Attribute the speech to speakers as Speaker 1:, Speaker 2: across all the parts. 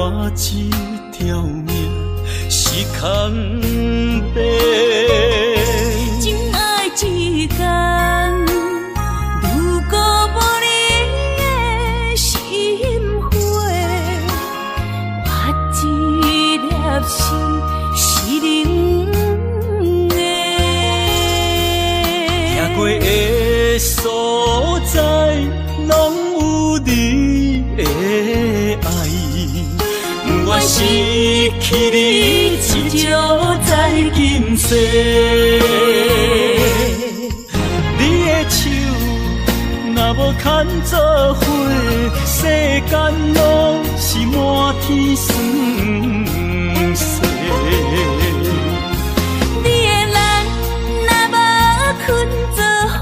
Speaker 1: 我這條命是空白。
Speaker 2: 情愛之間，如果無你的心花，我這粒心是冷的。
Speaker 1: 行過的所在，攏有你的愛，不願失去你，至少在今世。你的手若無牽做伙，世間攏是滿天霜雪。
Speaker 2: 你的眼若無睏做伙，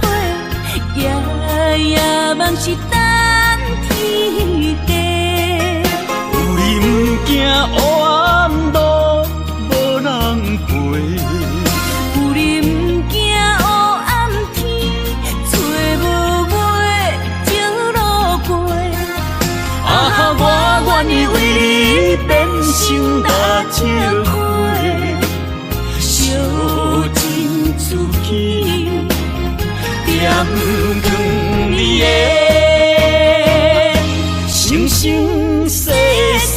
Speaker 2: 夜夜夢是等天地。
Speaker 1: 有你毋驚黑暗路無人陪，
Speaker 2: 有你毋驚烏暗天，找無尾石路過。
Speaker 1: 啊，我願意為你變成蠟燭花，燒盡自己，點亮你的生生世世。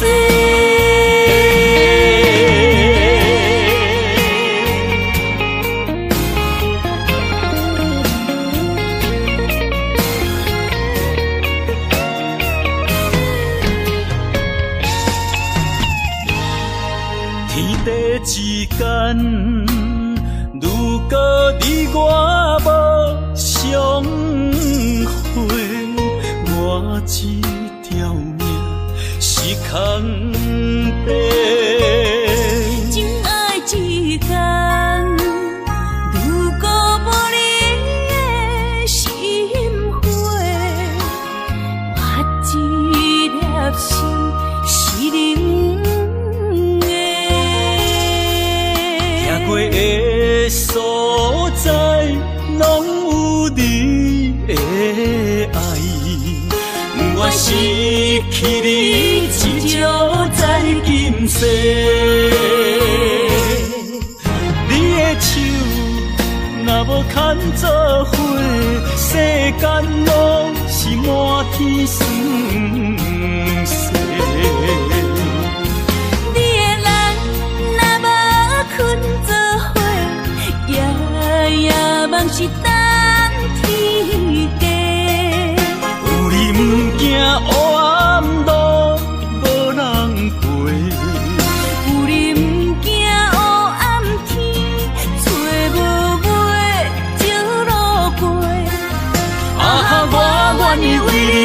Speaker 1: 天地之間，如果你我無相會，我這條命是空白。
Speaker 2: 情愛之間，如果無你的心花，我這粒心是冷的。
Speaker 1: 行過的所在，攏有你的愛，不願失去你，至少在今世。你的手若無牽做伙，世間攏是滿天霜雪。
Speaker 2: 你的眼若無睏做伙，夜夜夢是等天地。
Speaker 1: 有你毋驚黑暗路無人陪，
Speaker 2: 有你毋驚烏暗天，找無尾石路過。
Speaker 1: 啊，我願意為你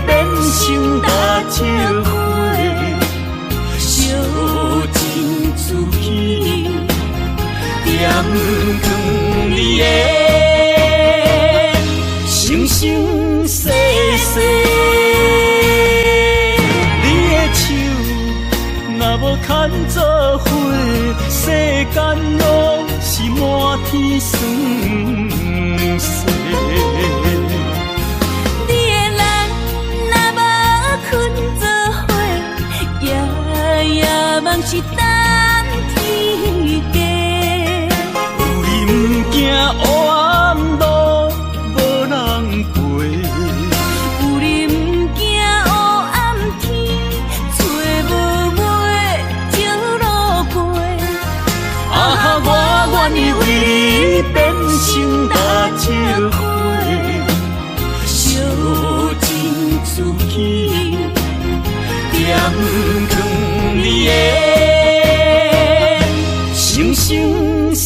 Speaker 1: 變成蠟燭花，燒盡自己，點亮你的生生世世。你的手若無牽做伙，世間攏是滿天霜雪。
Speaker 2: 你的眼若無睏做伙，夜夜夢是等天地。
Speaker 1: 有你毋驚黑暗路無人陪，
Speaker 2: 有你毋驚烏暗天，找無尾石路過。
Speaker 1: 啊，我願意為你變成蠟燭花，燒盡自己，點亮你的生生世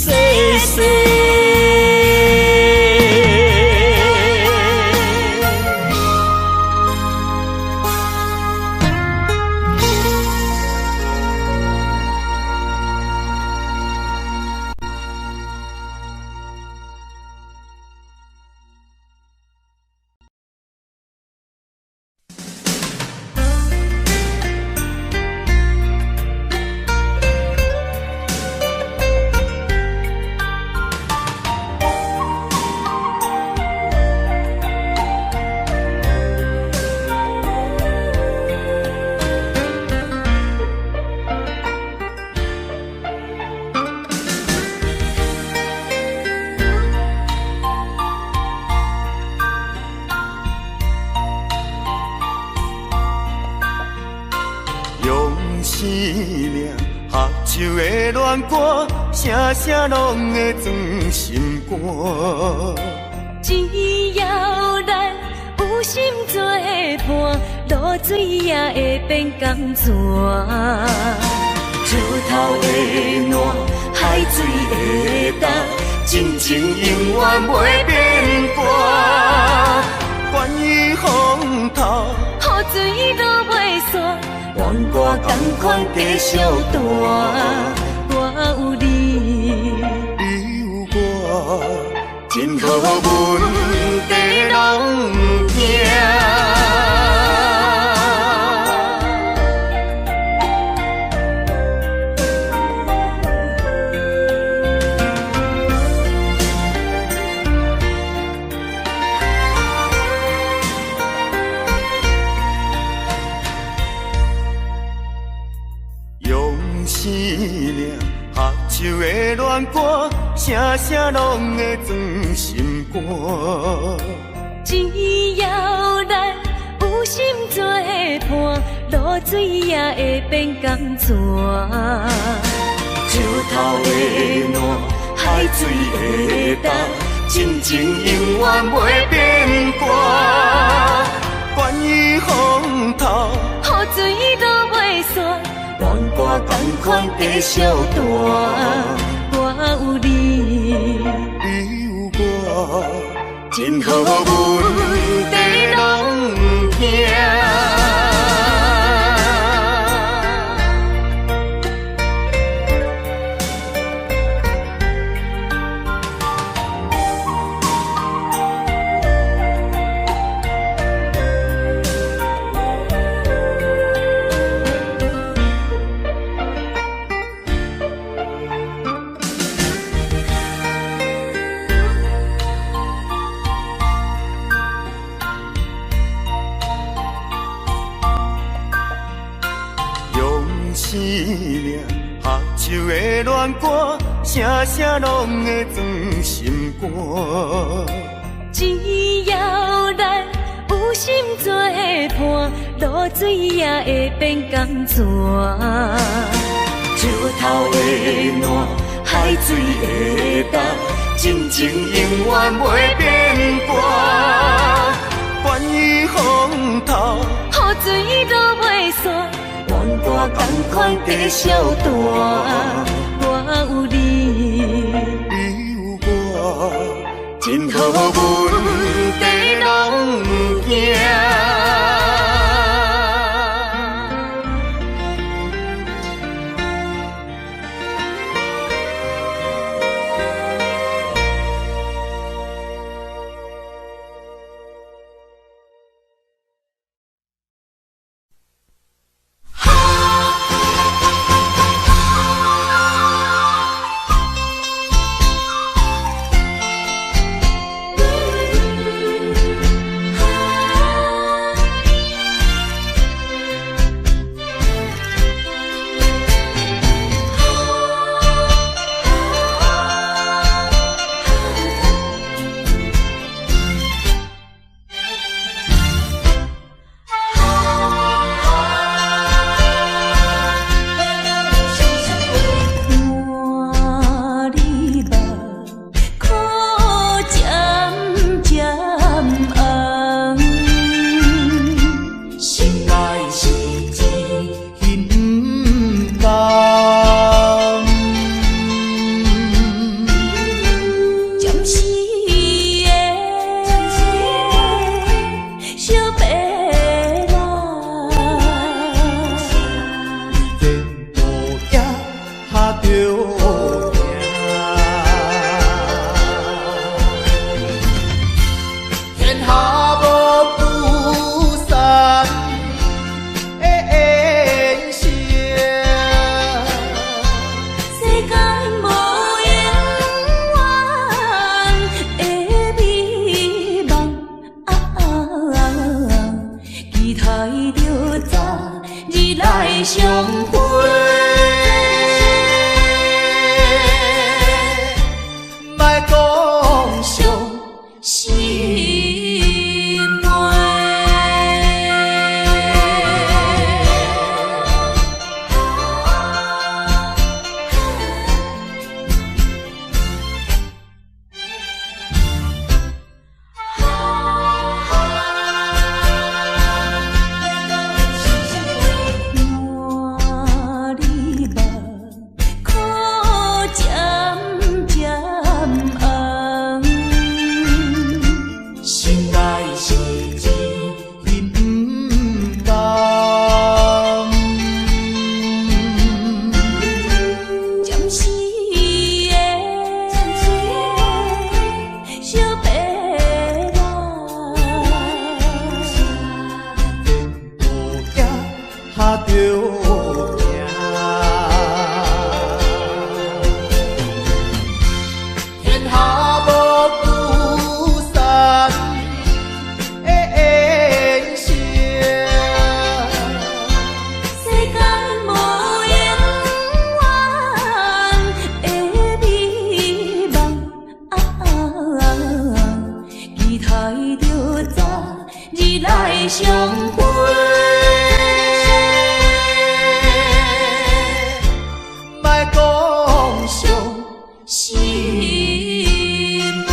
Speaker 1: 世。生命，合手的恋歌，声声拢会装心肝。
Speaker 2: 只要咱有心做伴，露水也會變甘泉。
Speaker 1: 石頭會爛，海水會乾，真情永遠袂變卦。關於風頭，
Speaker 2: 雨水落袂煞，
Speaker 1: 恋歌仝款繼續彈。
Speaker 2: 我有你，
Speaker 1: 你有我，真好問題攏毋驚。用生命合手的恋歌，聲聲攏會裝心肝。
Speaker 2: 只要咱有心做伴，露水也會變甘泉。
Speaker 1: 石頭會爛，海水會乾，真情永遠袂變卦。關於風頭，
Speaker 2: 雨水落袂煞，
Speaker 1: 戀歌仝款繼續彈。
Speaker 2: 我有你，
Speaker 1: 你有我，真好問題攏毋驚。用生命合手的戀歌，聲聲攏會裝心肝。
Speaker 2: 只要咱有心做伴，露水也會變甘泉。
Speaker 1: 石頭會爛，海水會乾，真情永遠袂變卦。關於風頭，
Speaker 2: 雨水落袂煞，
Speaker 1: 戀歌仝款繼續彈。
Speaker 2: 我有你，
Speaker 1: 你有我，真好問題攏毋驚。
Speaker 2: 看你目眶渐渐红，
Speaker 1: 心內是一片毋甘。
Speaker 2: 暫時的小白人，
Speaker 1: 為前途也著行。天下無不散的宴席，
Speaker 2: 世間無永遠的美夢，期待著早日來相會。
Speaker 1: 莫講傷
Speaker 2: 心話。
Speaker 3: 跤著行。天下無不散的宴席，
Speaker 2: 世間無永遠的美夢，期待著早日來相會。
Speaker 3: 莫講傷
Speaker 2: 心話。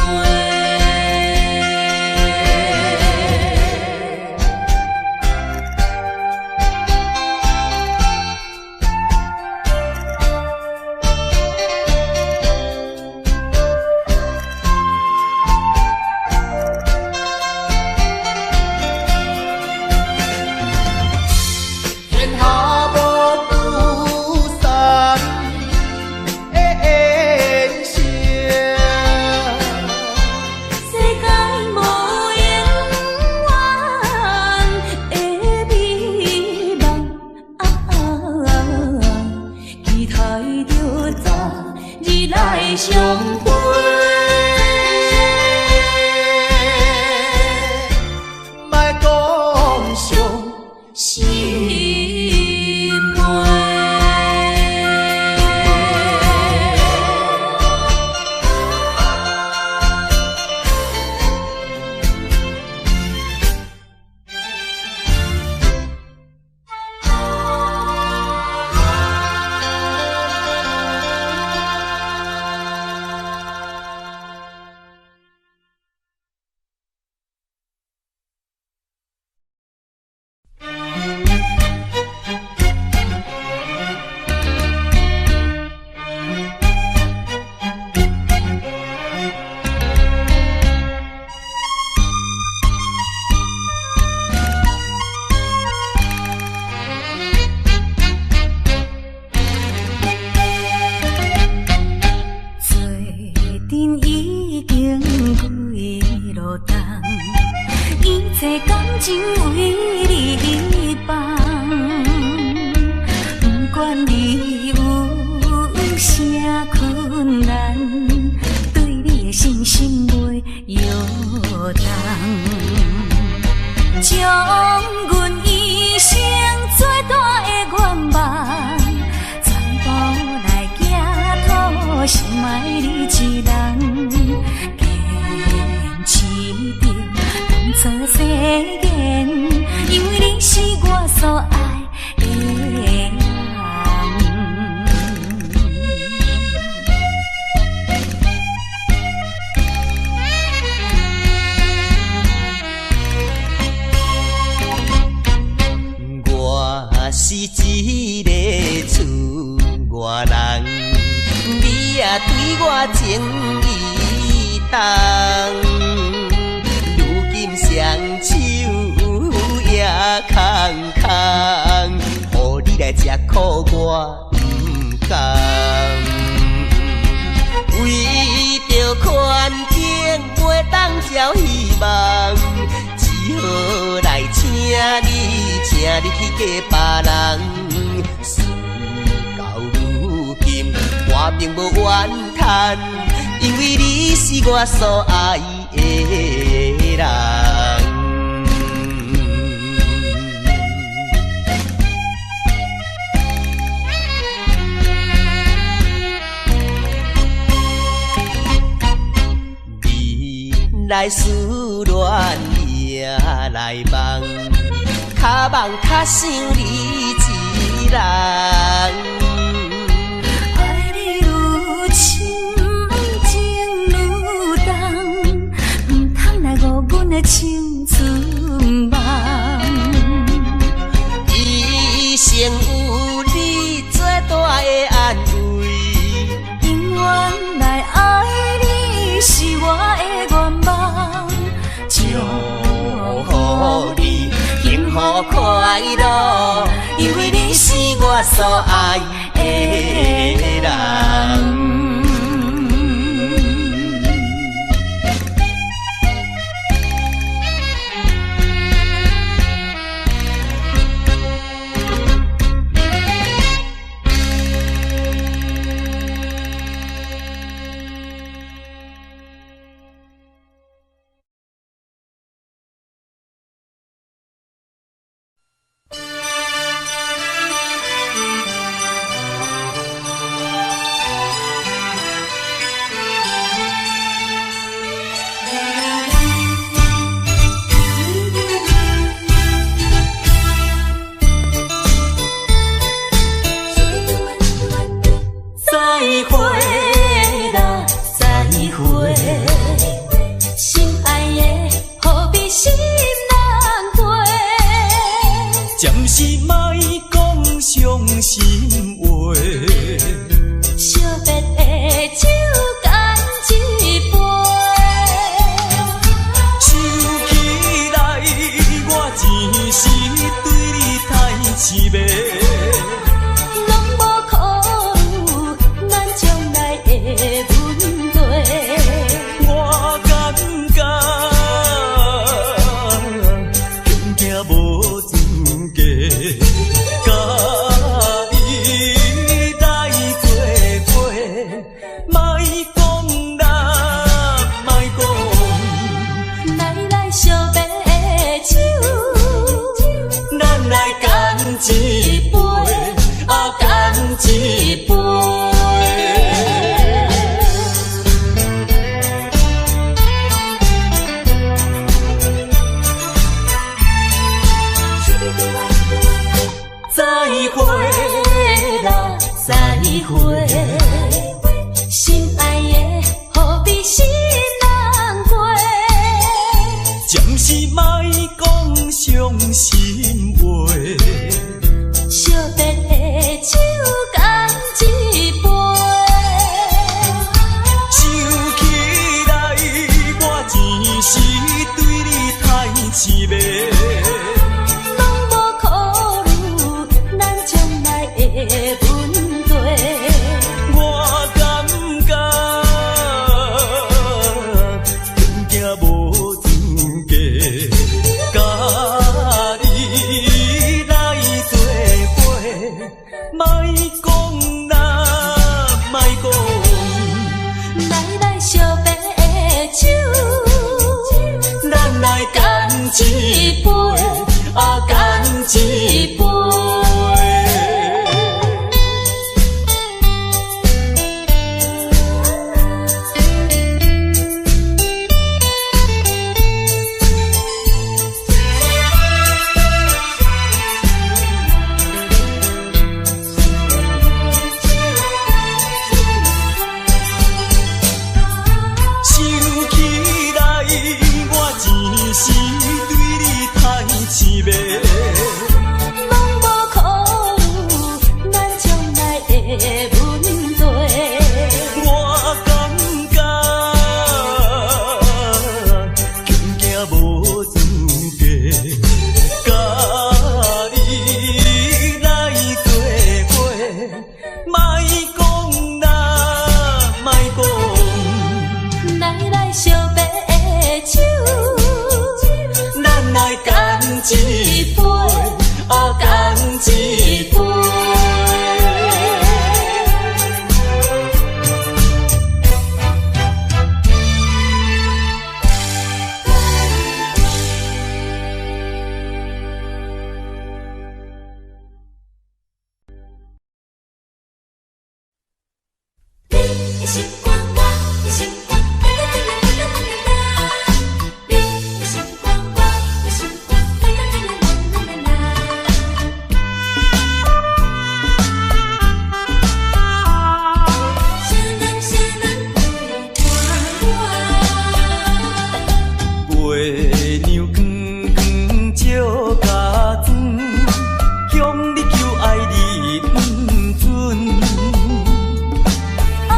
Speaker 3: 天下無不散的宴席，
Speaker 2: 世間無永遠的美夢，期待著早日來相會。
Speaker 3: 莫講傷
Speaker 2: 心話。做陣已經幾落冬，一切感情為你放，不管你有啥困難，對你的信心袂搖動，將阮一生最大的願望，全部來寄託心愛你一人，堅持著當作誓言，因為你是我所愛的人。
Speaker 1: 我是一個厝外人，你也對我情意重，如今雙手也空空，予你來吃苦我毋甘。為著環境袂當照希望，只好來請你，請你去嫁別人。事到如今，我並無怨嘆，因為你是我所愛的人。你來思戀也來夢，較夢較想你一人。
Speaker 2: 愛你愈深，情愈重，毋通來誤阮的青春夢。
Speaker 1: 一生有你最大的安慰，
Speaker 2: 永遠來愛你是我的願望，
Speaker 1: 祝福你幸福快樂，因為你是我所愛的人。暫時莫講傷心話。
Speaker 2: 惜別的酒乾一杯。
Speaker 1: 想起來，我一時對你太痴迷。
Speaker 2: 攏無考慮咱將來的問題。
Speaker 1: 我感覺恐驚無資格，佮伊來做伙。莫講啦，莫講。
Speaker 2: 來來惜別的酒，
Speaker 1: 咱來乾一杯，啊乾一杯。再會啦，
Speaker 2: 再會，心愛的，予比新人過。
Speaker 1: 暫時莫講傷心話。
Speaker 2: 惜別的酒乾一杯。
Speaker 1: 想起來，我一時對你太痴迷。
Speaker 2: 攏無考慮咱將來的問題。
Speaker 1: 我感覺恐驚無資格，佮你來做伙。莫講啦，莫講。
Speaker 2: 來來惜別的酒，
Speaker 1: 咱來乾一杯，啊乾一杯。想起來，我一時對你太痴迷。
Speaker 2: 攏無考慮咱將來的問題。
Speaker 1: 我感覺恐驚無資格，佮你來做伙。莫講啦，莫講。
Speaker 2: 來來惜別的酒，
Speaker 1: 咱來乾一杯，啊乾一杯。
Speaker 2: 你的心肝，我的心肝，哒哒哒哒哒哒哒。你的心肝，我的心肝，哒哒哒哒哒哒哒。啥人啥人陪伴我？
Speaker 1: 月娘光光照甲妆，向你求愛你毋准。
Speaker 2: 愛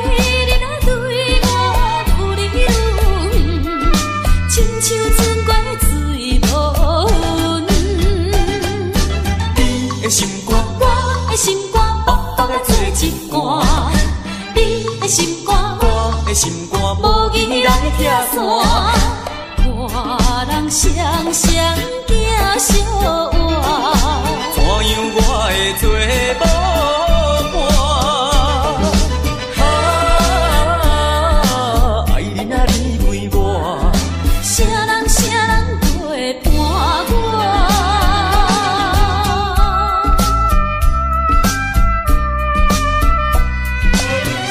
Speaker 2: 你若對我愈來愈遠，親像船過水無痕。
Speaker 1: 你的心肝，
Speaker 2: 我的心肝，薄薄的做一半。你的心肝，
Speaker 1: 我的心肝，
Speaker 2: 無義來拆散。看人雙雙行相偎。
Speaker 1: 怎樣我會做無伴？啊，愛你啊，你為我。
Speaker 2: 啥人啥人陪伴我？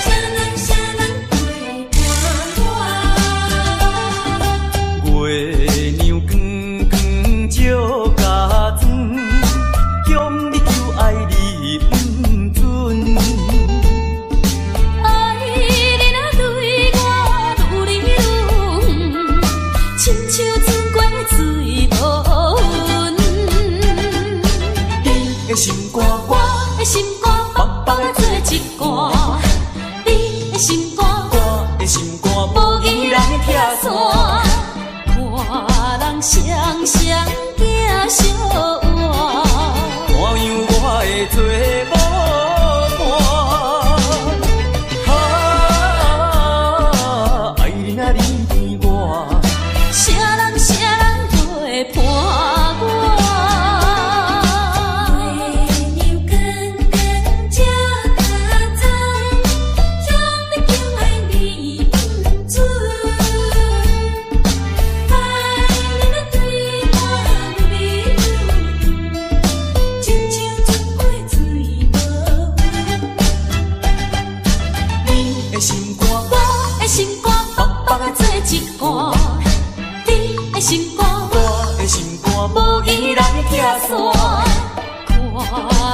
Speaker 2: 啥人啥人陪伴我？
Speaker 1: 月娘光光照的心肝，
Speaker 2: 我的心肝，北北做一半，你的心肝，
Speaker 1: 我的心肝，
Speaker 2: 無義人拆散，看人雙雙行相偎，
Speaker 1: 怎樣我會做無伴？啊，愛你若你甜我，
Speaker 2: 啥人啥人陪伴我？月娘光光这较早，乡里敬爱你不准。爱你若对我绵绵亲像春过水无痕。
Speaker 1: 你的心肝，
Speaker 2: 我的心肝，北北做一半，你的心肝，
Speaker 1: 我的心肝，
Speaker 2: 無義人拆散，看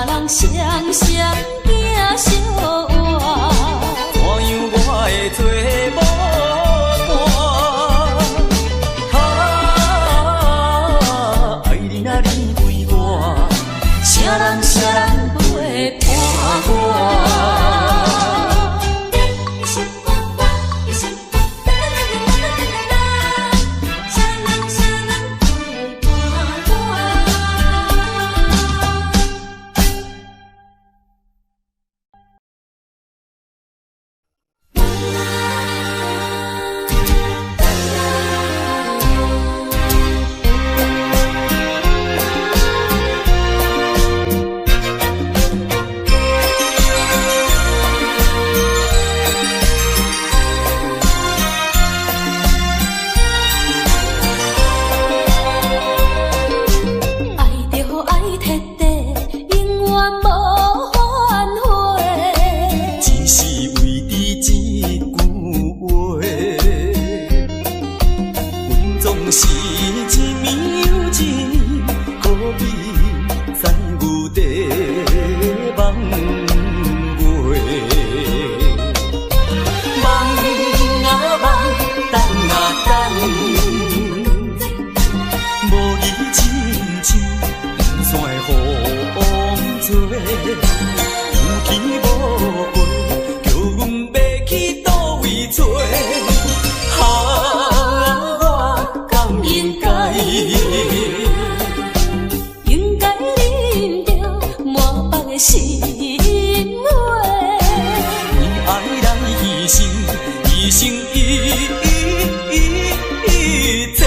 Speaker 2: 人雙雙行相偎，
Speaker 1: 怎樣我會做無伴？啊，愛你若你陪我，
Speaker 2: 啥人啥人陪伴我？你的心肝，我的心肝，啦啦啦啦啦啦啦，啥人啥人陪伴我？愛著愛徹底，永遠無反悔。
Speaker 1: 只是為你這句話，阮總是一暝又一暝，可比載有在夢話。夢啊夢，等啊等，無義親像黃山的風吹，有去無回，叫阮欲去佗位揣？啊，我敢應該？
Speaker 2: 應該啉著滿腹的心話。
Speaker 1: 為愛來犧牲，犧牲一切。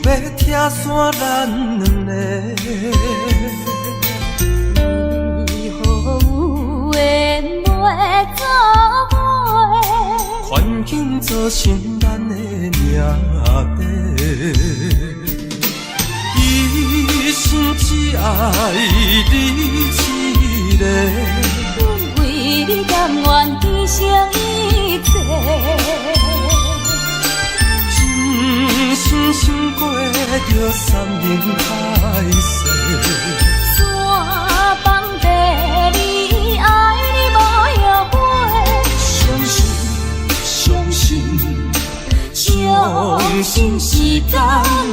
Speaker 1: 欲拆散咱兩个。
Speaker 2: 為何有緣袂做伙？
Speaker 1: 環境造成咱的命底。一生只愛你一个。
Speaker 2: 阮為你甘願犧牲一切。
Speaker 1: 真心想過著山盟海誓。
Speaker 2: 山放地你愛你無後悔。
Speaker 1: 相信，相信，相信時間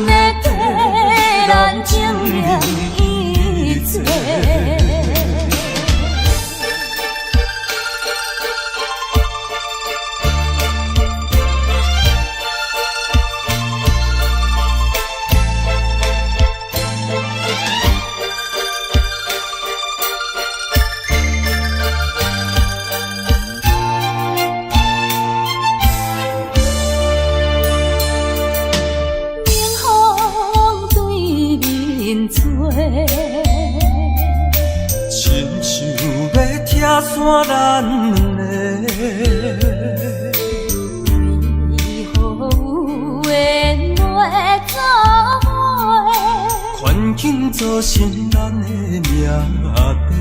Speaker 1: 會替咱證明一切。冷風對面吹，親像欲拆散咱兩个。
Speaker 2: 為何有緣袂做伙？
Speaker 1: 環境造成咱的命底。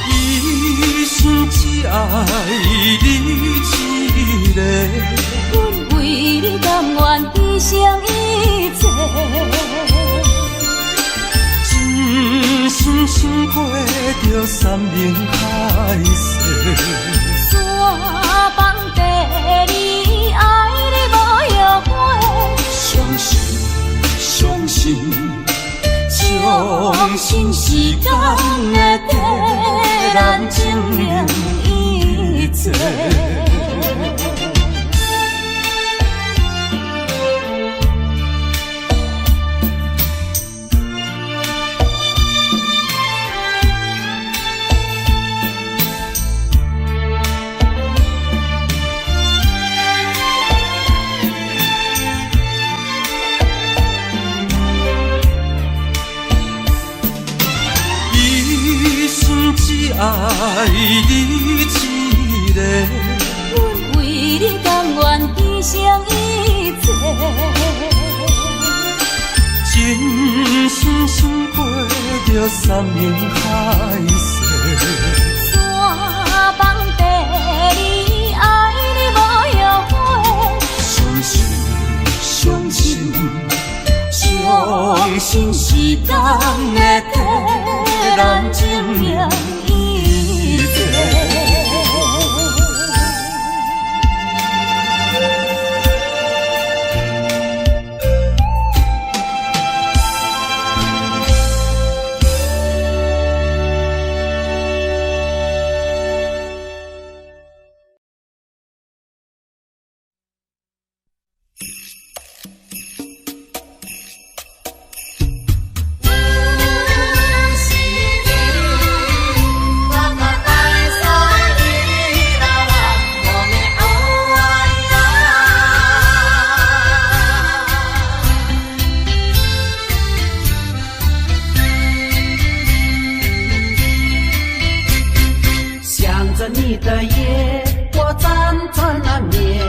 Speaker 1: 一生只愛你一个。
Speaker 2: 阮為你甘願犧牲一切。
Speaker 1: 真心想過著山盟海誓。
Speaker 2: 山放地你愛你無後悔。
Speaker 1: 相信，相信，相信時間會替咱證明一切。一生只愛你一个。
Speaker 2: 阮為你甘願犧牲一切。
Speaker 1: 真心想過著山盟海誓。
Speaker 2: 山放地你愛你無後悔。
Speaker 1: 相信，相信，相信時間會替咱證明一切。
Speaker 4: 想着你的夜，我辗转难眠。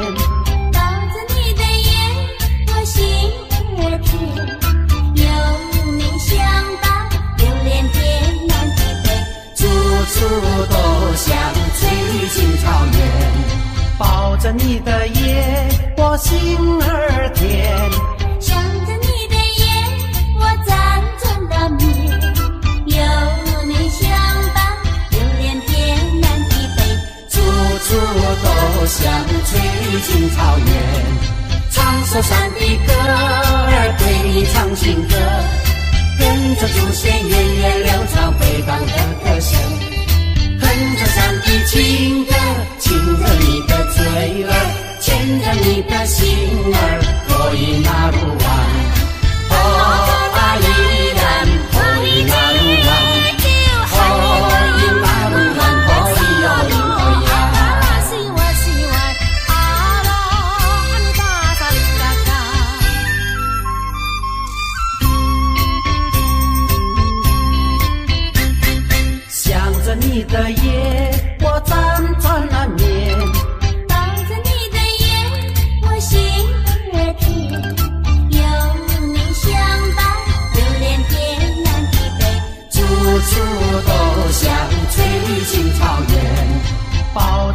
Speaker 2: 抱着你的眼，我心兒甜。有你相伴，留戀天南地北，
Speaker 4: 處處都像翠青草原。抱着你的夜，我心兒甜。
Speaker 2: 想着你的夜，我輾轉難眠。有你相伴，留戀天南地北，
Speaker 4: 處處都像翠青草原。唱首山的歌兒，對你唱情歌，跟着祖先源遠流長回盪的歌聲，哼着山的情歌，親着你的嘴兒，牽着你的心兒，可以納入灣。哦，阿依蘭，可以納入灣，可以納入灣，可以喲咿咿呀。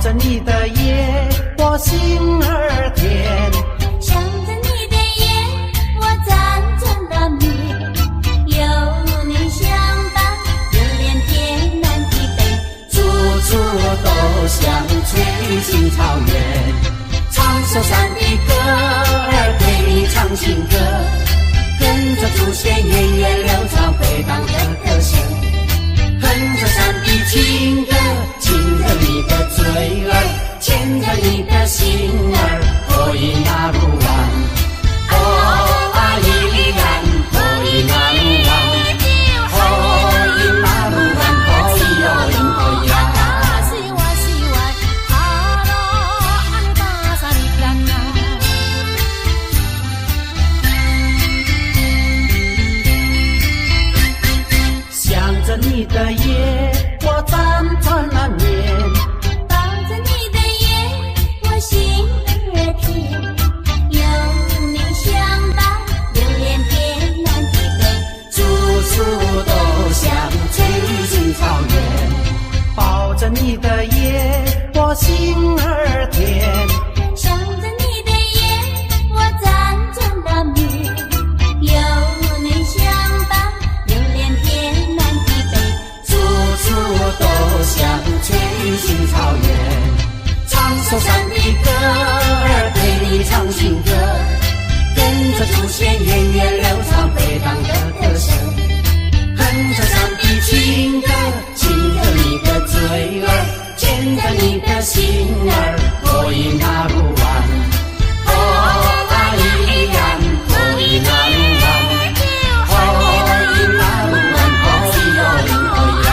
Speaker 4: 着你的眼，我心兒甜。
Speaker 2: 想着你的眼，我輾轉難眠。有你相伴，留戀天南地北。
Speaker 4: 處處都像翠青草原，唱首山的歌兒對你唱情歌，跟着主線源遠流長回盪的歌聲，哼着山的情歌，親着你的嘴兒，牽着你的心兒，托伊納魯灣，哦阿依蘭，托伊納魯灣，托伊納魯灣，托伊喲咿托呀。想着你的眼，我輾轉難眠。
Speaker 2: 抱着你的眼，我心兒甜。有你相伴，留戀天南地北。
Speaker 4: 處處都像翠青草原，抱着你的眼，我心兒甜。
Speaker 2: 想着你的眼，我輾轉難眠。有你相伴，留戀天南地北。
Speaker 4: 處處都像翠青草原，唱首山的歌兒對你唱情歌，跟着主線源遠流長回盪的歌聲，哼着山的情歌，親着你的嘴兒，牽着你的心兒，托伊納魯灣，哦阿依蘭，托伊納魯灣，托伊納魯灣，托伊喲咿托呀。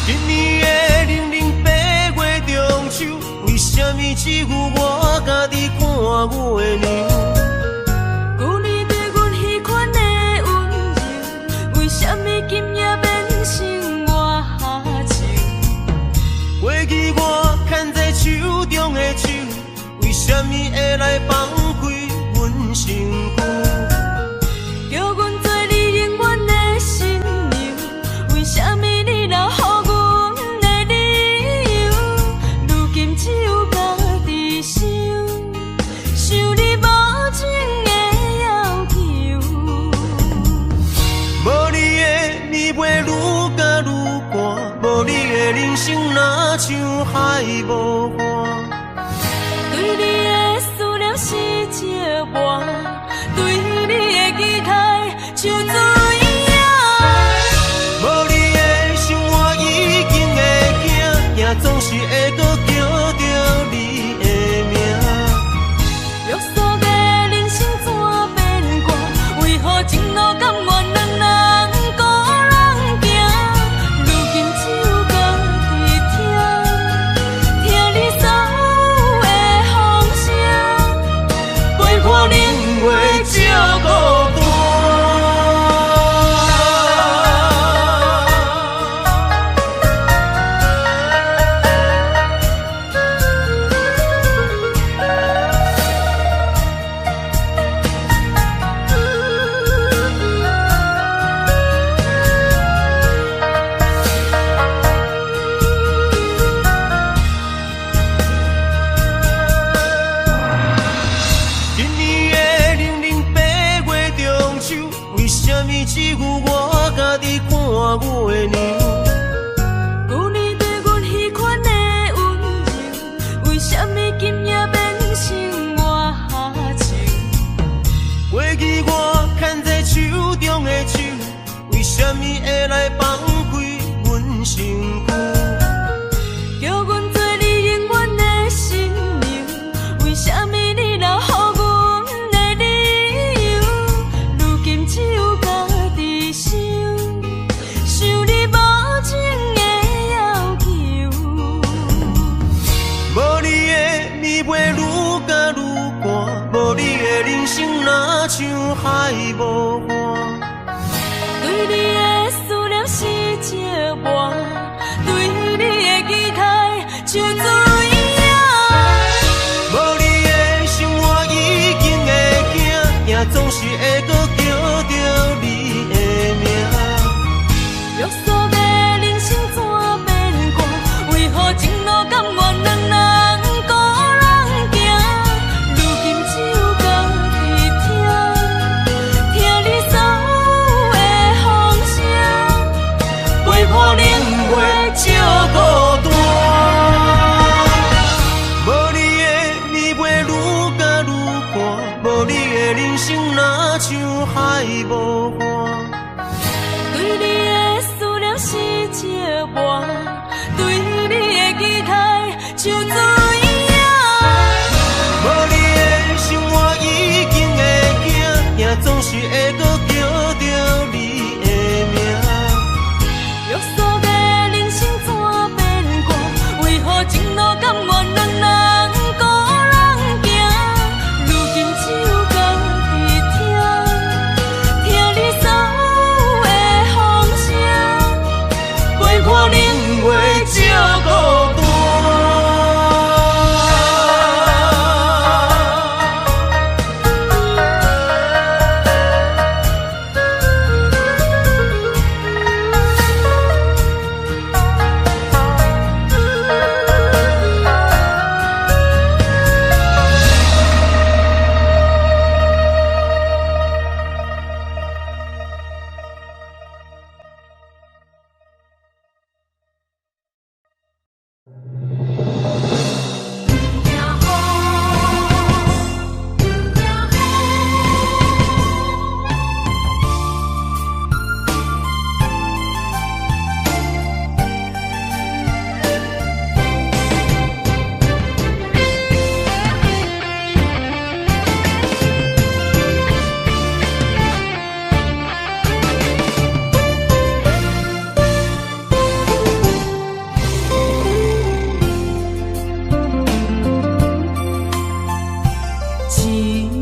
Speaker 1: 今年的零零八月中秋，為啥物只有我家己看月娘？
Speaker 5: 舊年對阮彼款的溫柔，為啥物今夜變成我愁？
Speaker 1: 過去我牽在手中的手，為啥物會來放開阮身軀？
Speaker 5: 叫阮做你永遠的新娘，為啥物你留予阮的理由？如今只有家己想，想你無情的要求。
Speaker 1: 無你的暝袂愈加愈寒，無你的人生若像海無岸。
Speaker 5: 對你的思念是折磨，對你的期待像水影。
Speaker 1: 無你的生活已經會驚，驚總是會閣叫著你的名。
Speaker 5: 約束的人生怎變卦？為何情路甘願兩人孤人行？如今只有家己聽，聽你所有的風聲，陪伴冷月照孤單。今年的零零八月中秋，為啥物只有我家己看月娘？舊年對阮彼款的溫柔，為啥物今夜變成我愁？
Speaker 1: 過去我牽在手中的手，為啥物會來放開阮身軀？
Speaker 5: 叫阮做你永遠的新娘，為啥物你留予阮
Speaker 1: 人生若像海無岸。
Speaker 5: 對你的思念是折磨，對你的期待像水影。
Speaker 1: 無你的生活已經會驚，驚總是會閣叫著你的名。
Speaker 5: 約束的人生怎變卦？為何情路甘願兩人孤人行？如今只有家己聽，聽你所有的風聲，
Speaker 1: 陪伴冷月照孤單。無你的暝袂愈加愈寒，無你的人生若像海無岸。
Speaker 5: 對你的思念是折磨，對你的期待像水影。
Speaker 1: 無你的生活已經會驚，驚總是會閣叫著你的名。
Speaker 5: 約束的人生怎變卦？為何情路甘願兩人孤人行？如今只有家己聽，聽你所有的風聲，
Speaker 1: 陪伴冷月照孤單。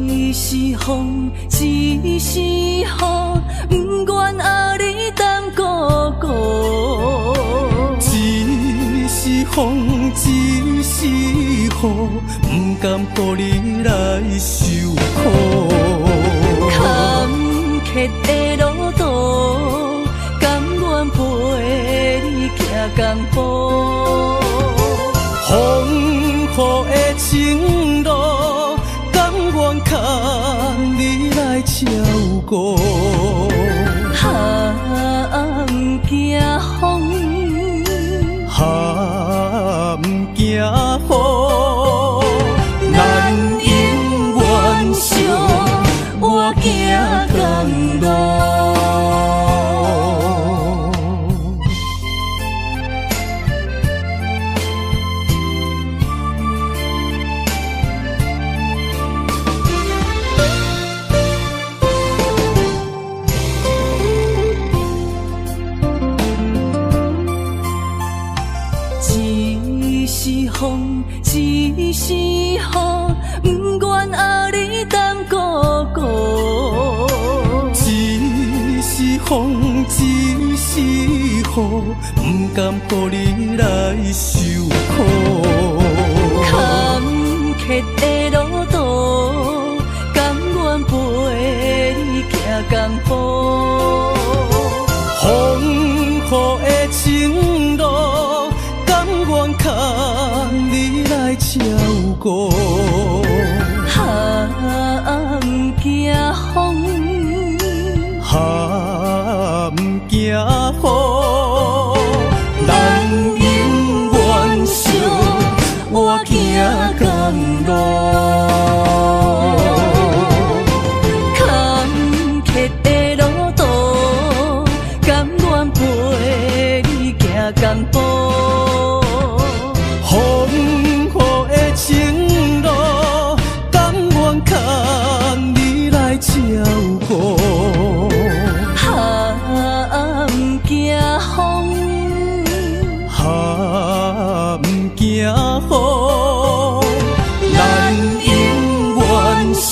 Speaker 5: 一時風，一時雨，不願予你等孤孤。
Speaker 1: 一時風，一時雨，不甘予你來受苦。
Speaker 5: 坎坷的路途，甘願陪你行同步。
Speaker 1: 風雨的情路，甘願牽你來照顧。
Speaker 5: 啊，不驚風，
Speaker 1: 啊，不驚雨，咱永遠相伴行同路。
Speaker 5: 一時風，一時雨，不願予你等孤孤。
Speaker 1: 一時風，一時雨，不甘予你來受苦。
Speaker 5: 坎坷的路途，甘願陪你行同步。
Speaker 1: 風雨的情路，甘願牽你來照顧。
Speaker 5: 啊，不驚風，
Speaker 1: 啊，不驚雨，咱永遠相伴行同路。
Speaker 5: 坎坷的路途，甘願陪你行同步。
Speaker 1: 風雨的情路，甘願牽你來照顧。
Speaker 5: 啊，不驚風，
Speaker 1: 啊，不驚雨，咱永遠相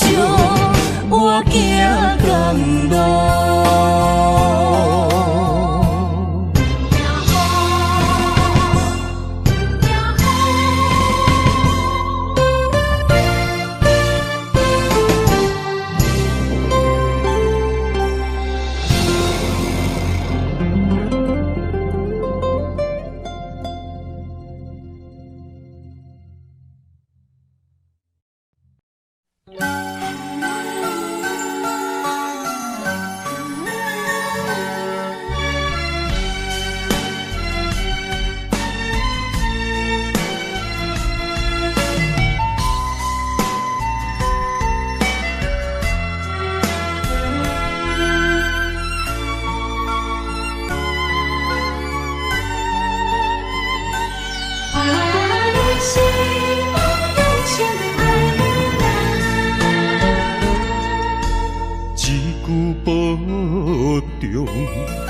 Speaker 1: 重，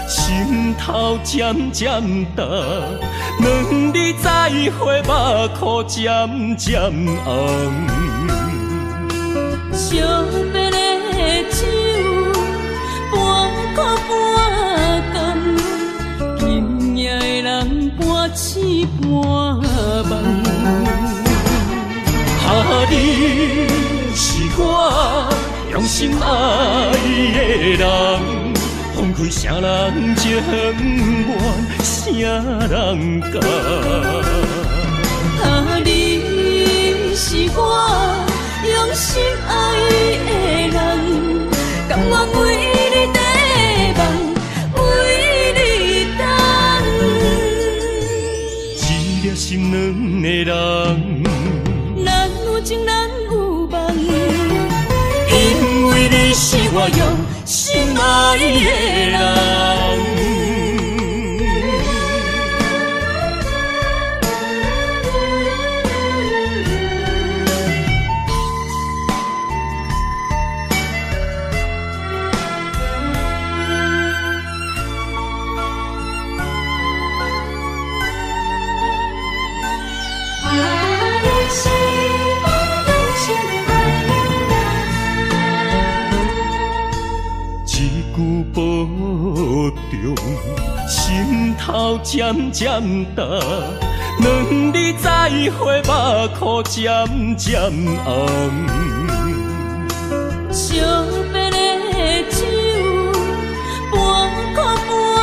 Speaker 1: 心頭漸漸重。兩字再會，目箍漸漸紅。
Speaker 5: 惜別的酒，半苦半甘，今夜的人半醒半夢。
Speaker 1: 啊，你是我用心愛的人，放開誰人情願，誰人甘？
Speaker 5: 啊，你是我用心愛的人，甘願為你綴夢，為你等。
Speaker 1: 一粒心軟的人，
Speaker 5: 咱有情，咱有夢。
Speaker 1: 因為你是我用心愛的人。
Speaker 2: 你是我用心愛的人。
Speaker 1: 一句保重，心頭漸漸重。兩字再會，目箍漸漸紅。
Speaker 5: 惜別的酒，半苦半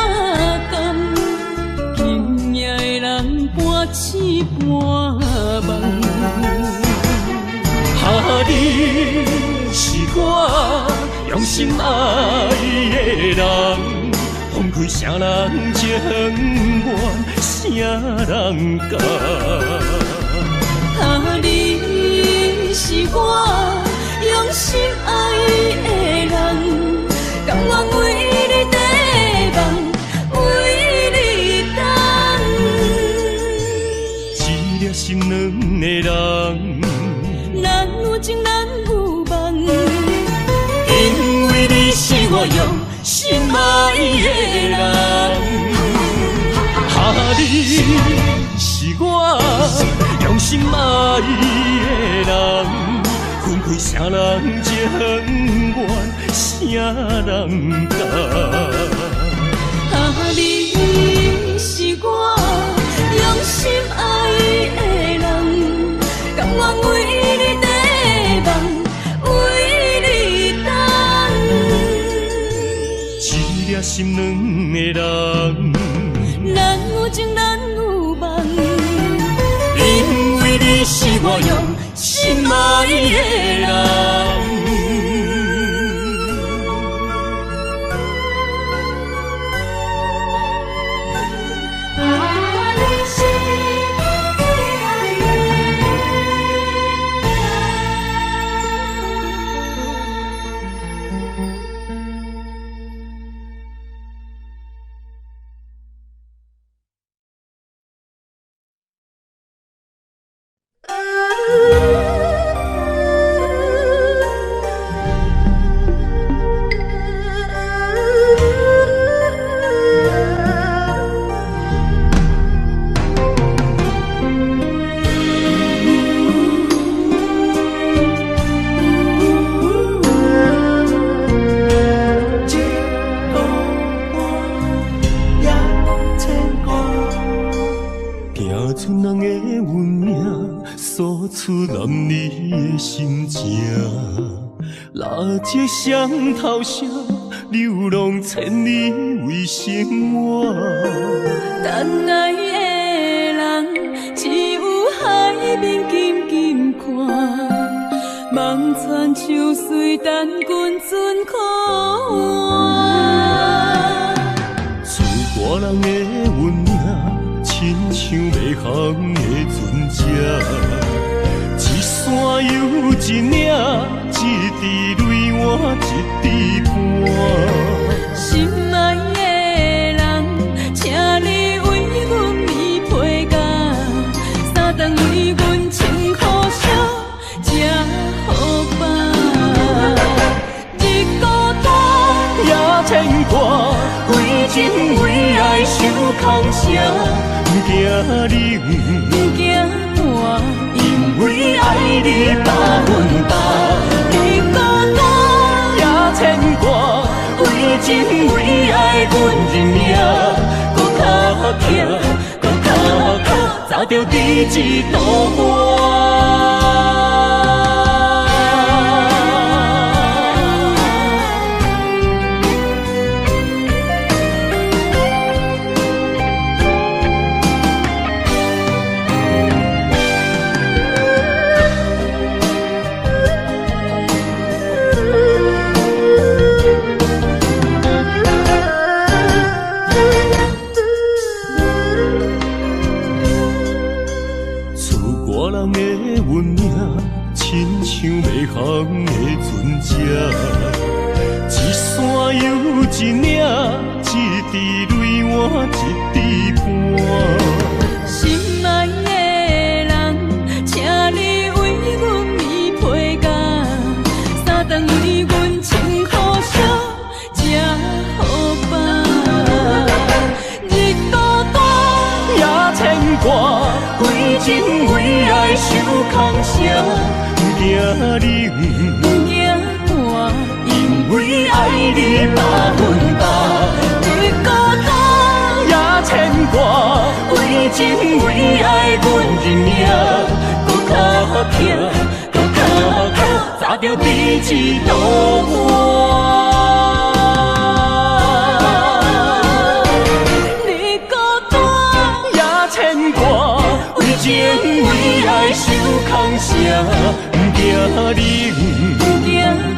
Speaker 5: 甘，今夜的人半醒半夢。
Speaker 1: 啊，你是我用心愛的人，放開誰人情願，誰人甘？
Speaker 5: 啊，你是我用心愛的人，甘願為你綴夢，為你等。
Speaker 1: 一粒心軟的人，
Speaker 5: 咱有情，咱有夢。
Speaker 1: 因為你是我用心愛的人。啊，你是我用心愛的人，分開誰人情願，誰人甘？
Speaker 5: 啊，你是我用心愛的人，甘願為你綴夢，為你等。
Speaker 1: 一粒心軟的人，
Speaker 5: 咱有情，咱有夢。
Speaker 1: 因為你是我用心愛的人。
Speaker 2: 啊，你是我最愛的人。
Speaker 3: 一孤單也千古。
Speaker 1: 行出人的运命，说出男儿的心情。蜡烛双头声，流浪千里为生活。
Speaker 5: 等爱的人，只有海面紧紧看，望船秋水等阮船靠岸。
Speaker 1: 出外人的运命，亲像迷航的船只，一山又一岭，一滴泪换一滴汗。
Speaker 5: 心爱的人，请你為阮棉被罩，三頓為阮穿好衫，食好飽。日孤單
Speaker 1: 也牽掛，分情為愛受空城，不驚冷，
Speaker 5: 不驚寒，
Speaker 1: 因為愛你100%，你孤單也牽掛，為情為愛阮認命，閣較疼，閣較苦，早著你一路伴。一山又一嶺，一滴淚换一滴汗。
Speaker 5: 心愛的人，請你為阮棉被蓋，三頓為阮穿好惜，食好飽。日孤單
Speaker 1: 也牽掛，為情為愛受空城，不驚冷，
Speaker 5: 不驚寒，
Speaker 1: 因為愛你100%，
Speaker 5: 日孤單
Speaker 1: 也牽掛，為情為愛阮認命，閣較疼，閣較苦，早著你一路伴。
Speaker 5: 日孤單
Speaker 1: 也牽掛，為情為愛受空城，不驚冷，
Speaker 5: 不驚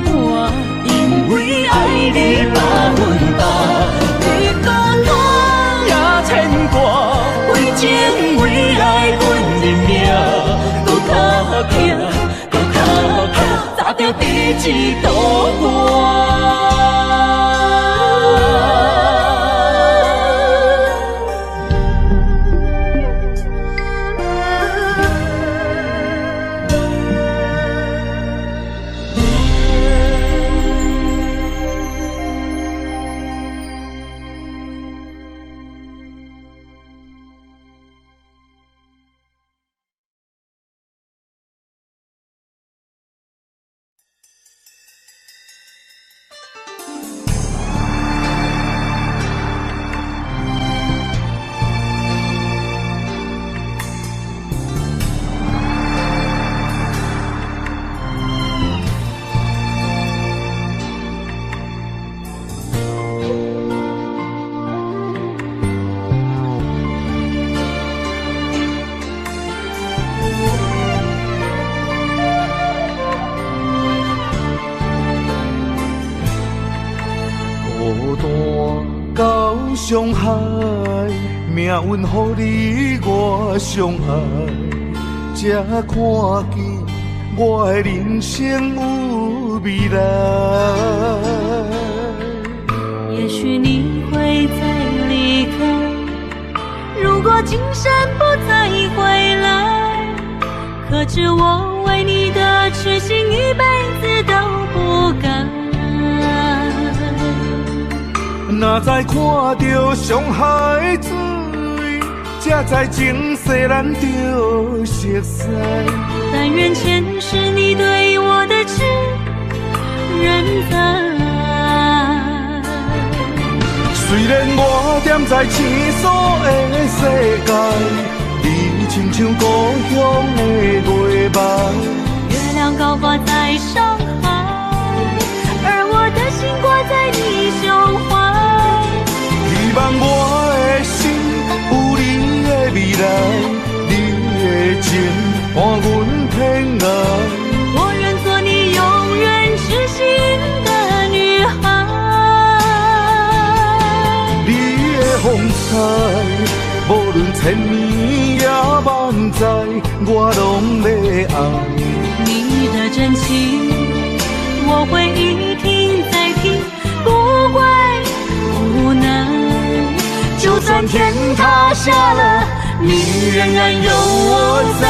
Speaker 5: 寒，
Speaker 1: 因為愛你100%，
Speaker 5: 日孤單
Speaker 1: 也牽掛，為情為愛阮認命，閣較疼，閣較苦，早著你一路伴。
Speaker 3: 上海，命運予你我相愛，才看見我的人生有未來。
Speaker 5: 也許你會再離開，如果今生不再回來，可知我為你的痴心一輩子都不改。
Speaker 3: 若知看著上海水，才知前世咱著熟似。
Speaker 5: 但願前世你對我的痴仍在。
Speaker 3: 雖然我踮在生疏的世界，你親像故鄉的月暝。
Speaker 5: 月亮高掛在上海，而我的心掛在你胸懷。
Speaker 3: 希望我的心有你的未來，你的情伴阮天涯。
Speaker 5: 我願做你永遠痴心的女孩。
Speaker 3: 你的風采，無論千年也萬載，我攏欲愛。
Speaker 5: 你的真情，我會一聽再聽，不會無奈。就算天塌下了，你仍然有我在。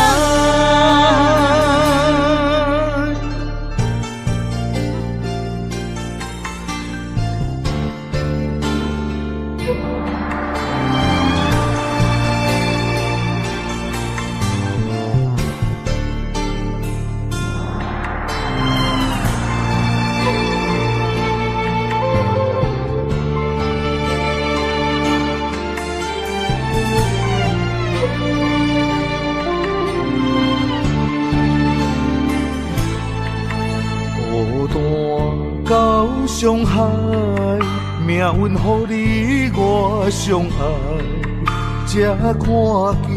Speaker 3: 傷害，命運予你我相愛，才看見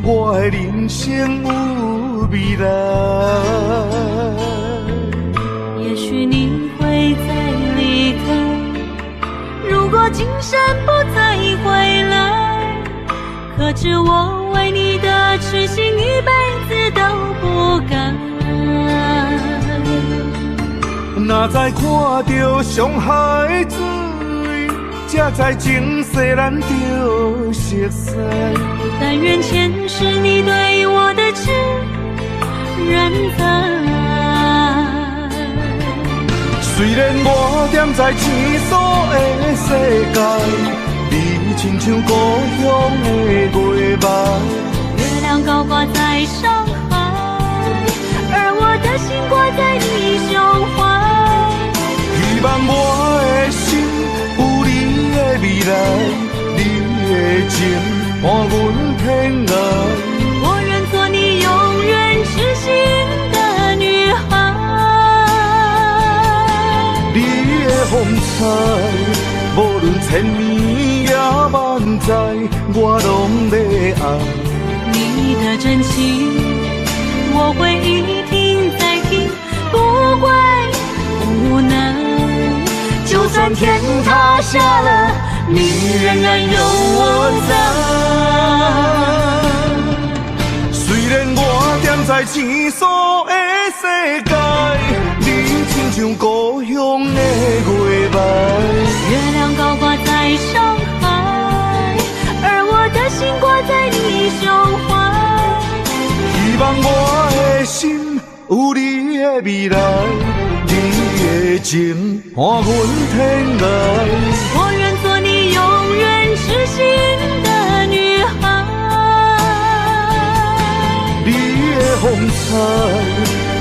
Speaker 3: 我的人生有未來。
Speaker 5: 也許你會再離開，如果今生不再回來，可知我為你的痴心一輩子都不改。
Speaker 3: 若再看著傷海水，才知前世咱著熟似。
Speaker 5: 但願前世你對我的痴仍在。
Speaker 3: 雖然我踮在生疏的世界，你親像故鄉的月暝。
Speaker 5: 月亮高掛在上海，而我的心掛在你胸懷。
Speaker 3: 希望我的心有你的未來，你的情伴阮天涯。
Speaker 5: 我願做你永遠痴心的女孩。
Speaker 3: 你的風采，無論千年也萬載，我攏欲愛。
Speaker 5: 你的真情，我會一聽再聽，不會無奈。就算天塌下了，你仍然有我在。
Speaker 3: 雖然我踮在生疏的世界，你親像故鄉的月暝。
Speaker 5: 月亮高掛在上海，而我的心掛在你胸懷。
Speaker 3: 希望我的心有你的未來，你的情伴阮天涯。
Speaker 5: 我願做你永遠痴心的女孩。
Speaker 3: 你的風采，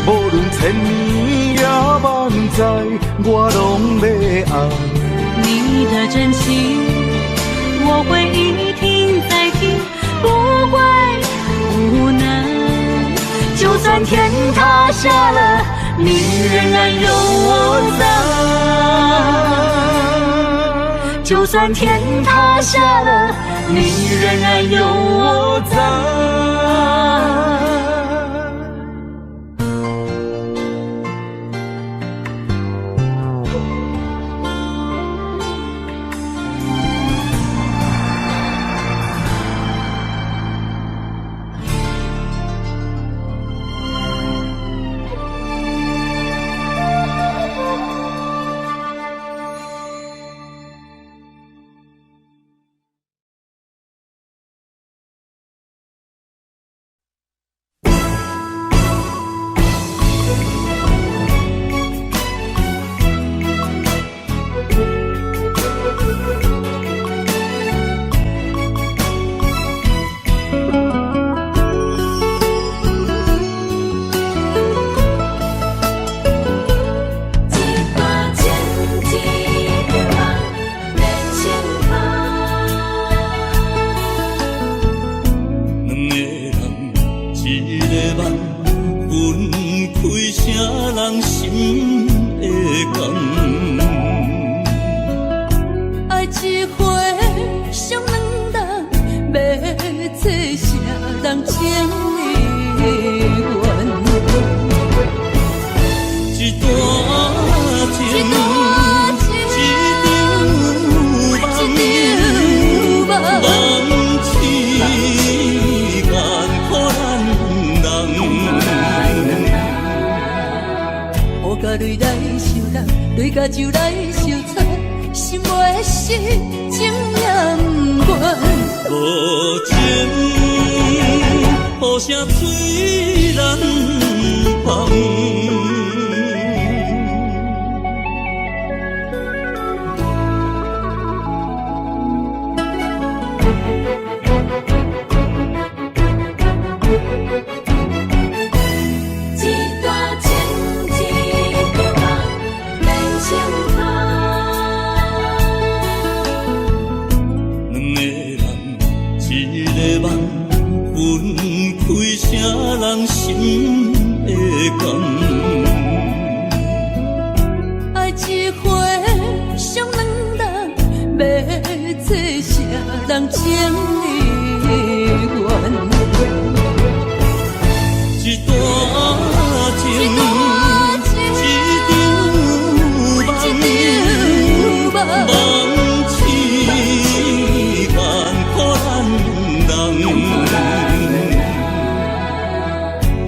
Speaker 3: 無論千年也萬載，我攏欲愛。
Speaker 5: 你的真情，我會一聽再聽，不會無奈。就算天塌下了，你仍然有我在。就算天塌下了，你仍然有我在。
Speaker 1: 心會甘。愛一回。
Speaker 5: 人情意願？
Speaker 1: 一段情，一場夢，夢醒艱苦難人。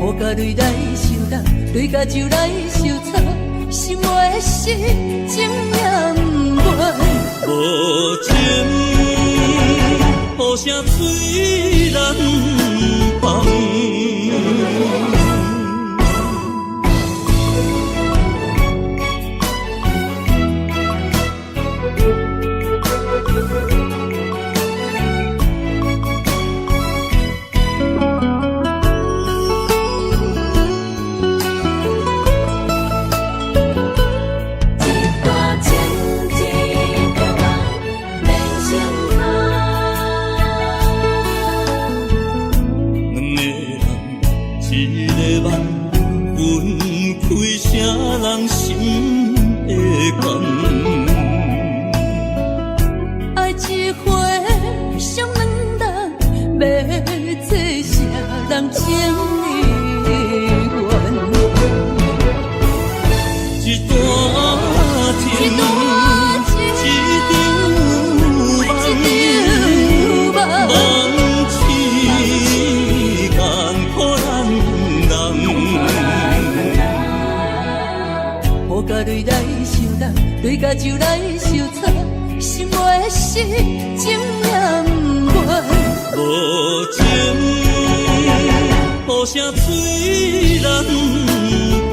Speaker 5: 雨佮雷來相打，雷共酒來相插，心話是情也毋願。
Speaker 1: 無情，雨聲催難放。
Speaker 2: 一段情，一個夢，連成行。
Speaker 1: 兩個人，一個夢，分開啥人心會甘？
Speaker 5: 愛一回傷兩人，欲做啥人情意願？
Speaker 1: 一段情，一場夢，夢醒艱苦難人。
Speaker 5: 雨佮雷來相打，雷共酒來相插，心話是情也毋願。
Speaker 1: 無情，雨聲催難放。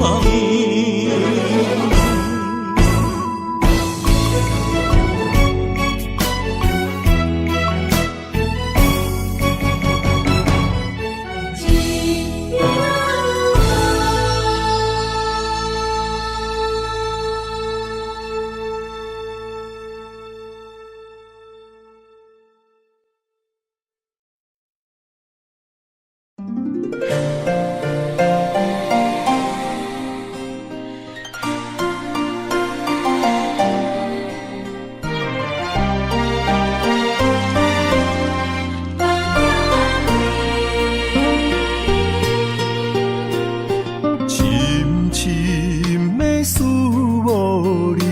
Speaker 3: 深深的思慕你，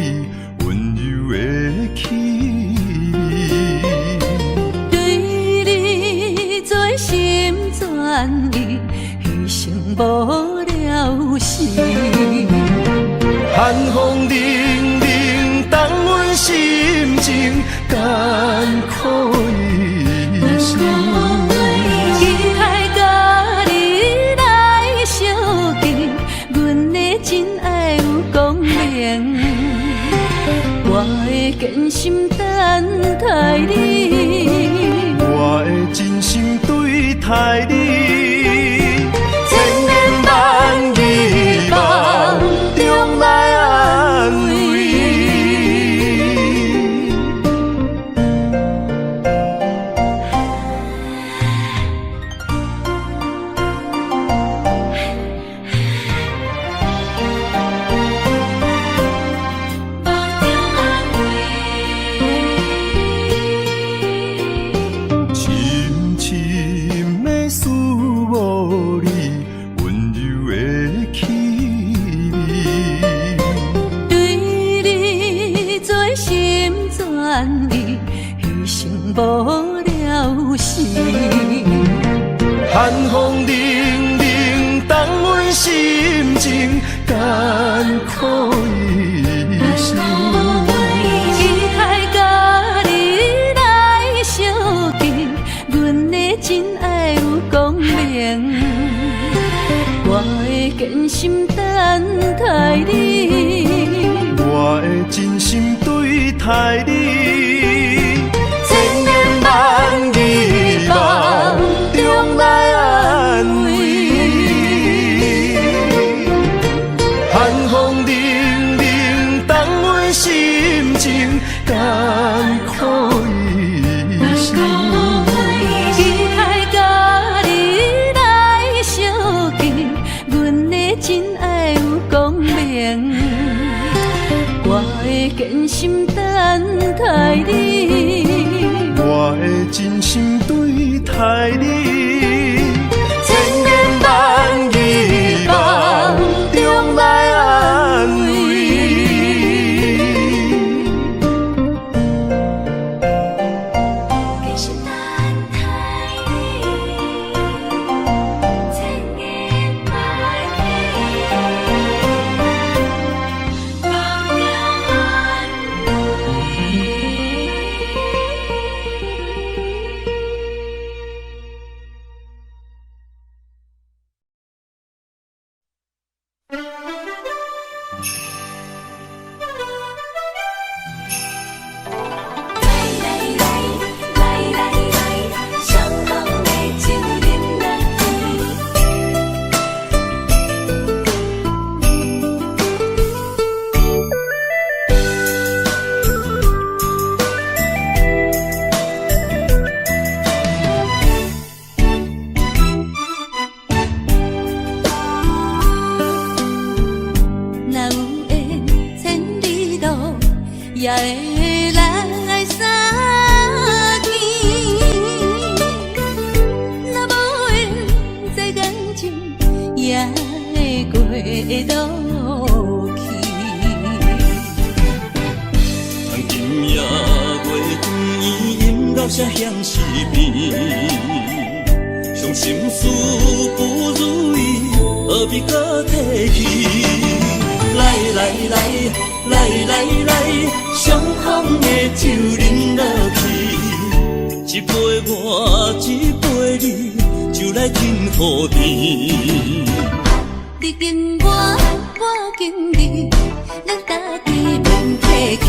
Speaker 3: 溫柔的氣味。
Speaker 5: 對你全心全意，犧牲無了時。
Speaker 3: 寒風凛凛，凍阮心情，艱苦一生。
Speaker 5: 期待佮你來相見，阮的真愛有光明。我的堅心等待你，
Speaker 3: 我的真心對待你，千言萬語夢中來安慰。
Speaker 2: 夢中安慰。
Speaker 3: 深深的思慕你，溫柔的氣味。
Speaker 5: 對你全心全意，犧牲無了時。
Speaker 3: 寒風凛凛，凍阮心情，艱苦一生。
Speaker 5: 期待佮你來相見，阮的真愛有光明。我的堅心等待你，
Speaker 3: 我的真心對待你，千言萬語夢中來安慰。寒風凛凛，凍阮心情，艱苦一生。
Speaker 5: 期待佮你來相見，阮的真愛有光明。我的堅心等待你，
Speaker 3: 我的
Speaker 1: 真心對待你，千言萬語夢中來安慰。
Speaker 2: 繼續等待你，千言萬語夢中安慰。來來來來來來，雙方的酒啉落去。
Speaker 5: 若有緣千里路，也會來相見。若無緣在感情，也會過落去。
Speaker 1: 今夜月圓音樂聲響四邊，傷心事不如意，何必閣提起？來來來來來來，雙方的酒啉落去，一杯我一杯你，酒來天予甜。
Speaker 5: 你敬我，我敬你，咱家己免客氣。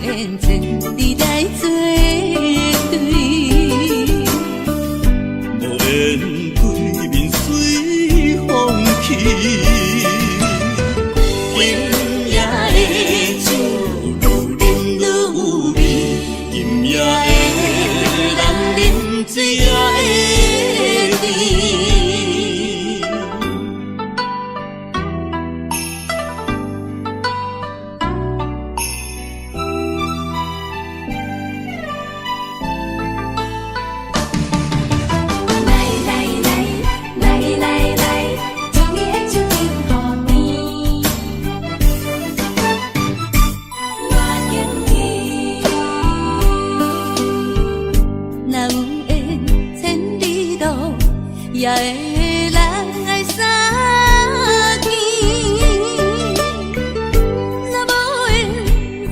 Speaker 5: 有緣千里來做對，
Speaker 1: 無緣對面隨風去。今夜的酒愈啉愈有味，今夜的人啉醉也會甜。
Speaker 2: 來來來來來來，一支的酒天予甜，我敬你。
Speaker 5: 若有緣千里路，也會來相見。若無緣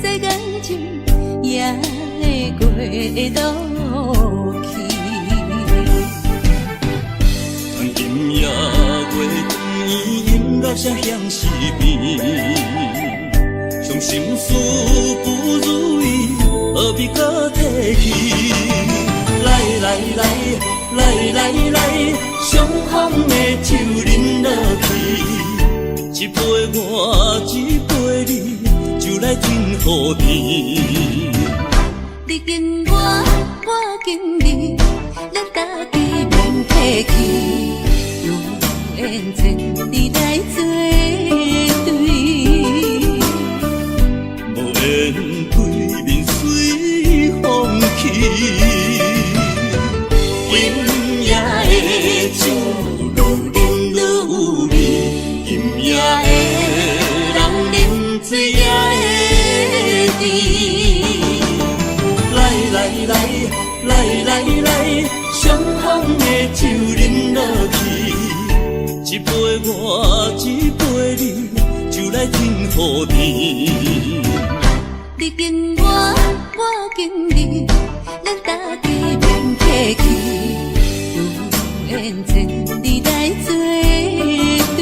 Speaker 5: 在感情，也會過落去。
Speaker 1: 今夜月圓音樂聲響四邊，傷心事不如意，何必閣提起？來來來來來來，雙方的酒啉落去，一杯我一杯你，酒來天予甜。
Speaker 5: 你敬我，我敬你，咱家己免客氣。有緣千里來做對，
Speaker 1: 無緣對面隨風去。今夜的酒愈啉愈有味，今夜的人啉醉也會甜。來來來來來來，雙方的酒啉落去，一杯我一杯你，酒來天予甜。
Speaker 5: 你敬我，我敬你，咱家己免客氣。有緣千里來做對，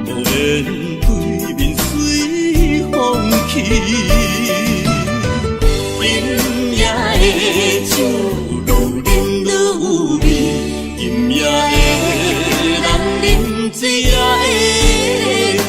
Speaker 1: 無緣對面隨風去。今夜的酒愈啉愈有味，今夜的人啉醉也會甜。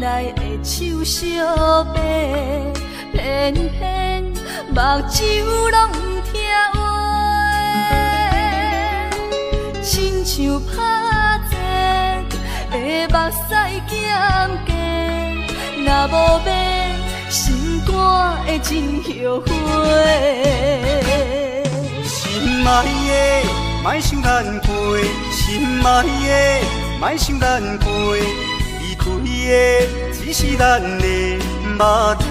Speaker 5: 来的手相爬，偏偏目睭拢毋听话，亲像拍坐的目屎减价，若无买，心肝会真后悔。
Speaker 1: 心爱的，莫伤难过，心爱的，莫伤难过，离开的只是咱的肉体。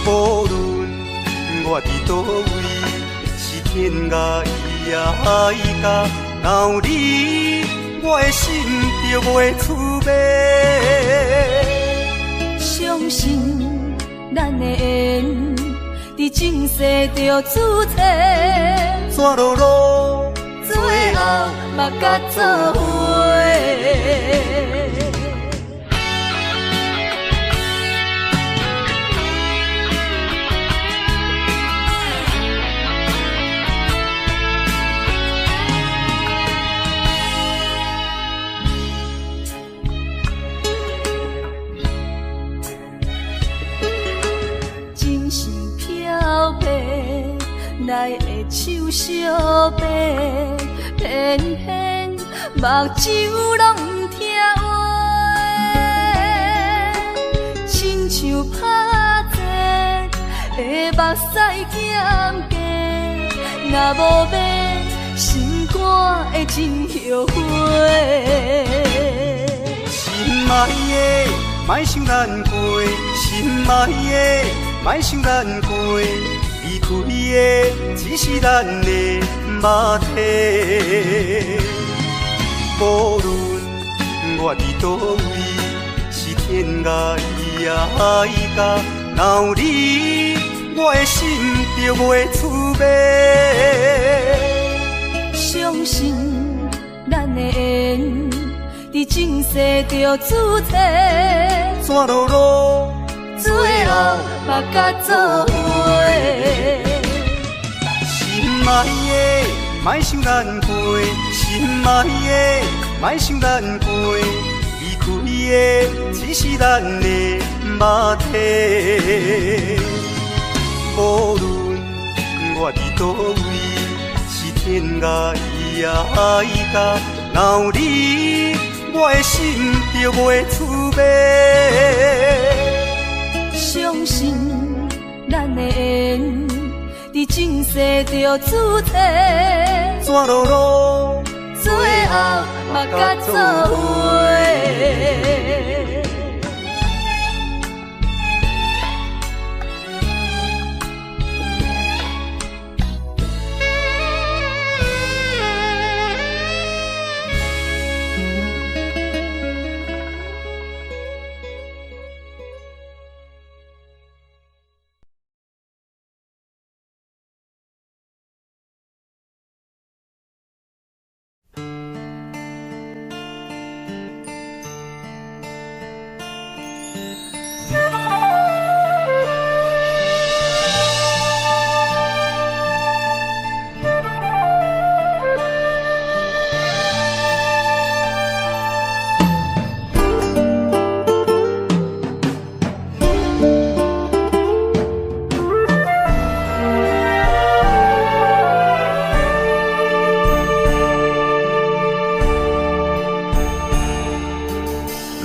Speaker 1: 无论我伫佗位，是天涯抑海角，若有你，我的心就袂出卖。
Speaker 5: 相信咱的缘，伫前世就注册，
Speaker 1: 怎落路，
Speaker 5: 最后嘛佮做伙。真心漂白，来的手相爬，偏偏目睭拢毋听话，亲像拍坐的目屎减价，若无买，心肝会真后悔。
Speaker 1: 心爱的，莫伤难过，心爱的，莫伤难过，离开的只是咱的肉体。无论我伫佗位，是天涯抑海角，若有你，我的心就袂出卖。
Speaker 5: 相信咱的缘，伫前世就注册，
Speaker 1: 怎落路，
Speaker 5: 最后嘛佮做伙。
Speaker 1: 心爱的，莫伤难过，心爱的，莫伤难过，离开的只是咱的肉体。无论我伫佗位，是天涯抑海角，若有你，我的心就袂出卖。
Speaker 5: 相信咱的缘，伫前世就注册，
Speaker 1: 怎落路，
Speaker 5: 最后嘛佮做伙。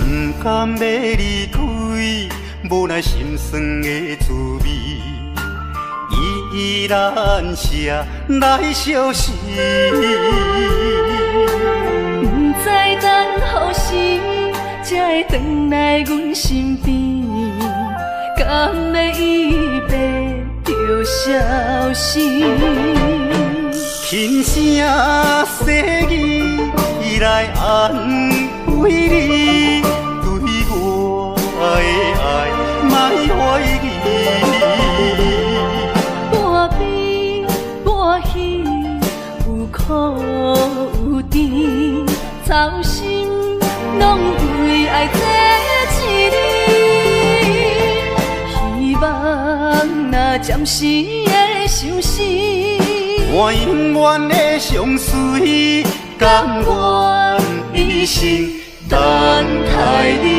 Speaker 1: 不甘欲离开，无奈心酸的滋味，依依难舍来相思。
Speaker 5: 不知等何时才会转来阮身边，敢欲伊白就消失？
Speaker 1: 轻声细语来安慰你，对我的爱莫怀疑。
Speaker 5: 半悲半喜，有苦有甜，操心拢为爱这一暝。希望若暂时的相思，
Speaker 1: 我永远的相随，甘愿一生跟等待你。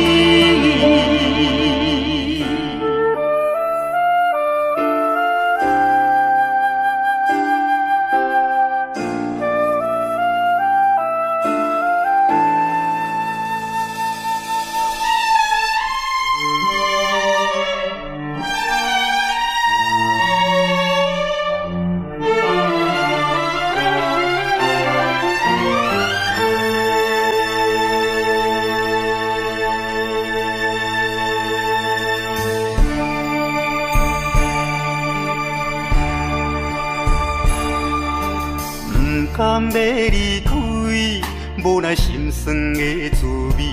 Speaker 1: 甘欲离开，无奈心酸的滋味，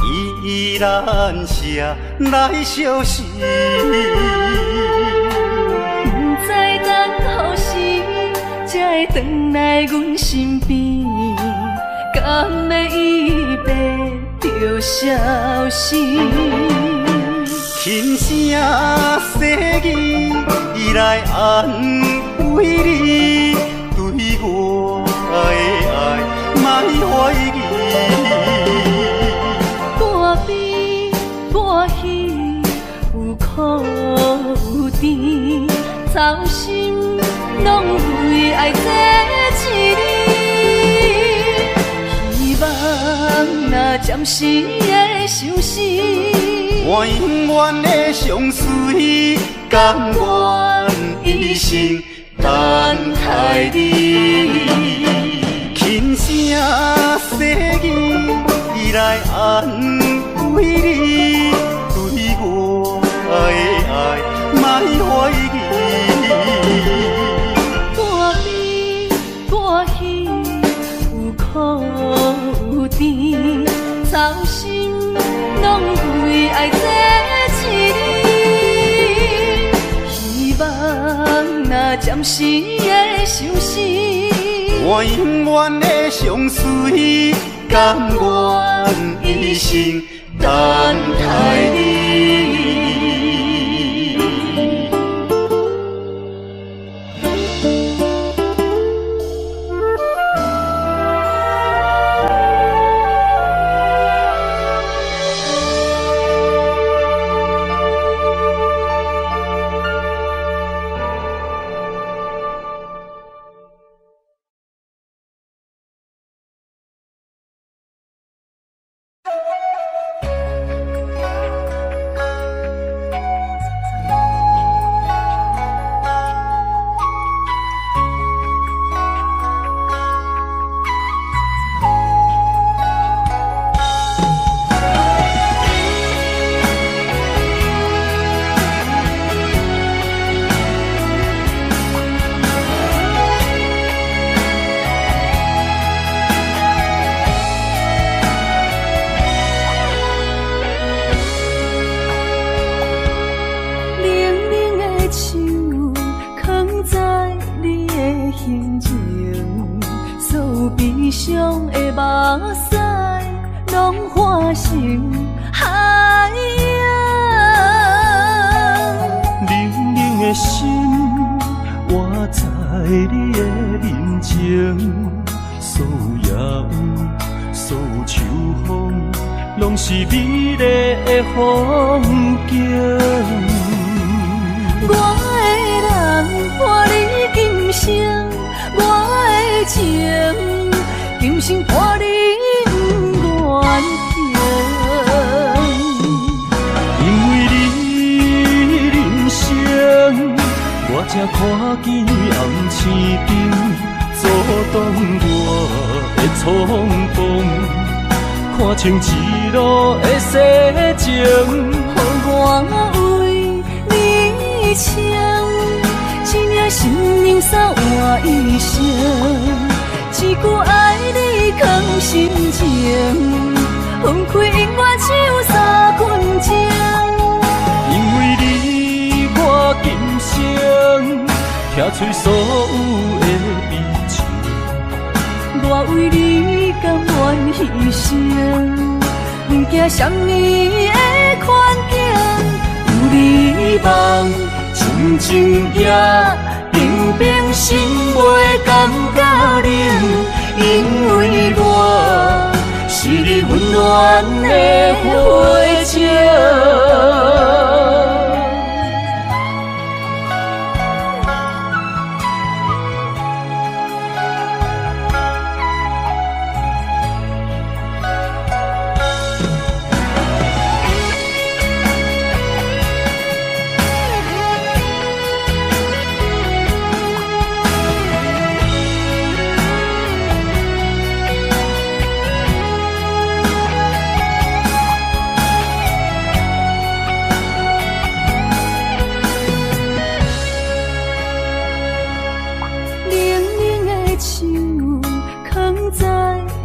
Speaker 1: 依依难舍来相思。
Speaker 5: 不知等何时才会转来阮身边，敢会伊白就消失？
Speaker 1: 轻声细语，伊来安慰你。对我的爱，莫怀疑。
Speaker 5: 半悲半喜，有苦有甜，操心拢为爱这一字。希望若暂时的相思，
Speaker 1: 我永远的相随，甘愿一生等待你。轻声细语，伊来安慰你，对我的爱，莫怀疑。
Speaker 5: 半悲半喜，有苦有甜，操心拢为爱这一字。希望若暂时的相思，
Speaker 1: 我永远的相随，甘愿一生等待你。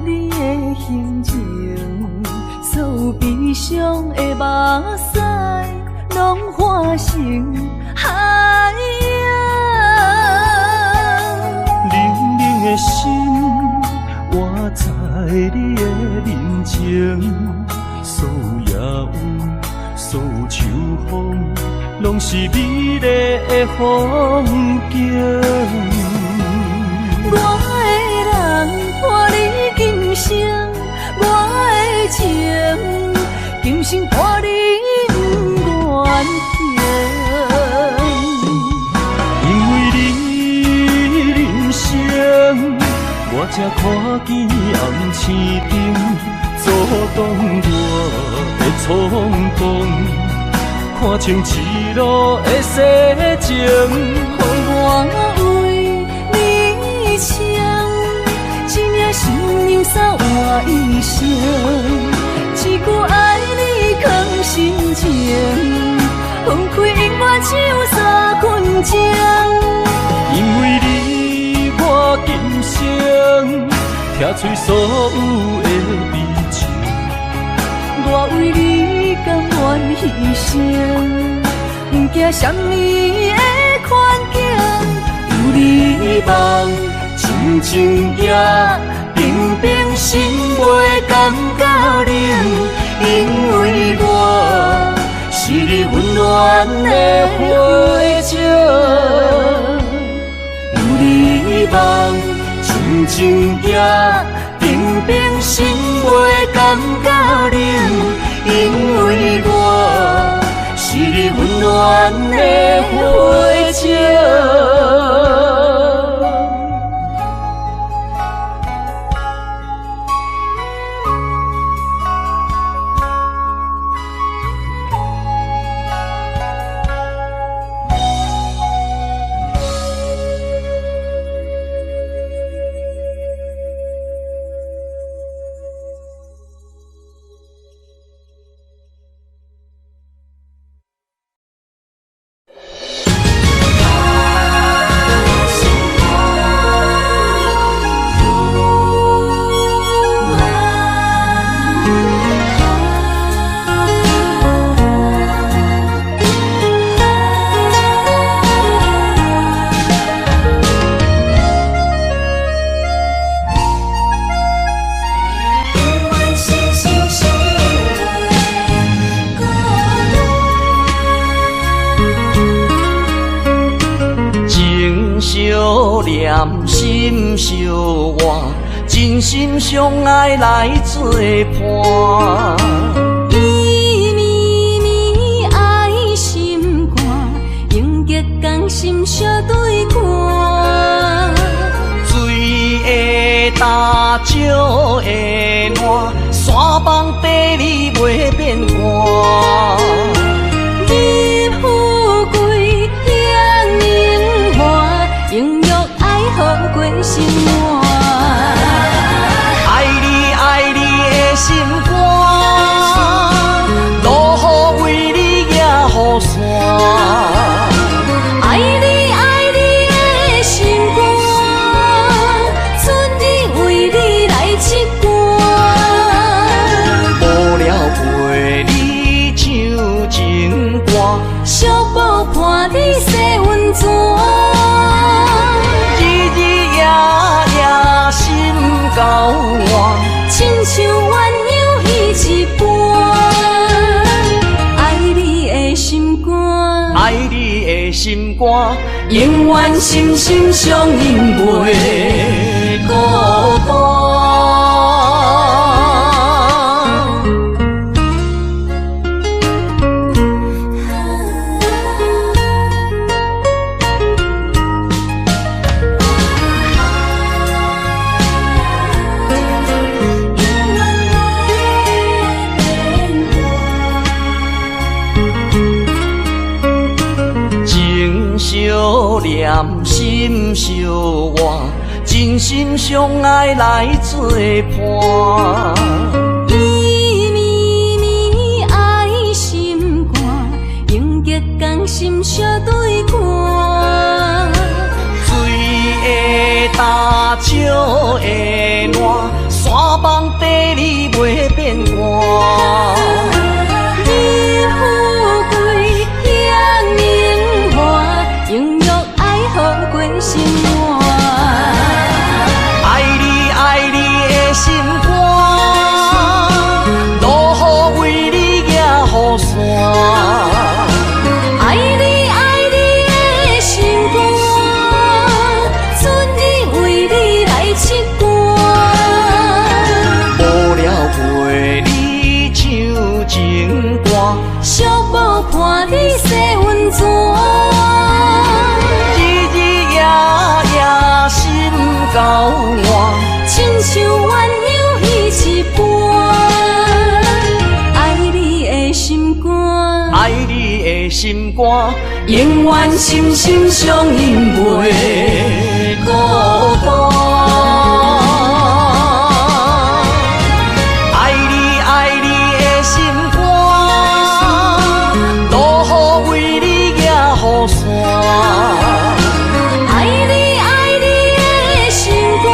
Speaker 5: 你的形容，所有悲伤的目屎，拢化成海洋。
Speaker 1: 冷冷的心，活在你的面前，所有夜雨，所有秋风，拢是美丽的风景。
Speaker 5: 我的人伴你今生，我的情，今生伴你不愿停。
Speaker 1: 因为你人生，我才看见红星灯，阻挡我的冲动，看清一路的世情。
Speaker 5: 予我为你穿一领新娘衫换衣裳，一句爱你藏心情，分开永远像三分情。
Speaker 1: 因为你，我今生拆碎所有的悲情。
Speaker 5: 我为你甘愿牺牲，不惊啥物的困境。
Speaker 1: 有你梦，深情行，平平心袂感觉冷，因为我是你温暖的火种。有你梦，深情行，平平心袂感觉冷，因为我是你温暖的火种。心相换，真心相爱来作伴。
Speaker 5: 伊绵绵爱心肝，永结同心相对看。
Speaker 1: 水会干，石会烂，山崩地裂袂变卦。
Speaker 5: 日富贵享荣华，永浴爱好过生活。
Speaker 1: 爱你爱你的心肝，落雨为你举雨伞。
Speaker 5: 爱你爱你的心肝，春日为你来拭汗。
Speaker 1: 无聊陪你唱情歌，
Speaker 5: 小宝伴你洗温泉。
Speaker 1: 日日夜夜心交换，
Speaker 5: 亲像鸳鸯彼一般。爱你的心肝，
Speaker 1: 爱你的心肝，
Speaker 5: 永远心心相印袂孤单。
Speaker 1: 情相念，心相换，真心相爱来作伴。
Speaker 5: 伊绵绵爱心肝，永结同心相对看。
Speaker 1: 水会干，石会烂，山梦缀你袂变卦。
Speaker 5: 你富贵享荣华，荣辱爱好过生活。
Speaker 1: 爱你爱你的心肝，落雨为你举雨伞。
Speaker 5: 爱你爱你的心肝，春日为你来拭干。
Speaker 1: 无聊陪你唱情歌，
Speaker 5: 寂寞伴你洗温泉。
Speaker 1: 日日夜夜心交换，
Speaker 5: 亲像鸳鸯彼一伴。爱你的心肝，
Speaker 1: 爱你的心肝，
Speaker 5: 永远心心相印袂孤单。
Speaker 1: 爱你爱你的心肝，落雨为你举雨伞。
Speaker 5: 爱你爱你的心肝，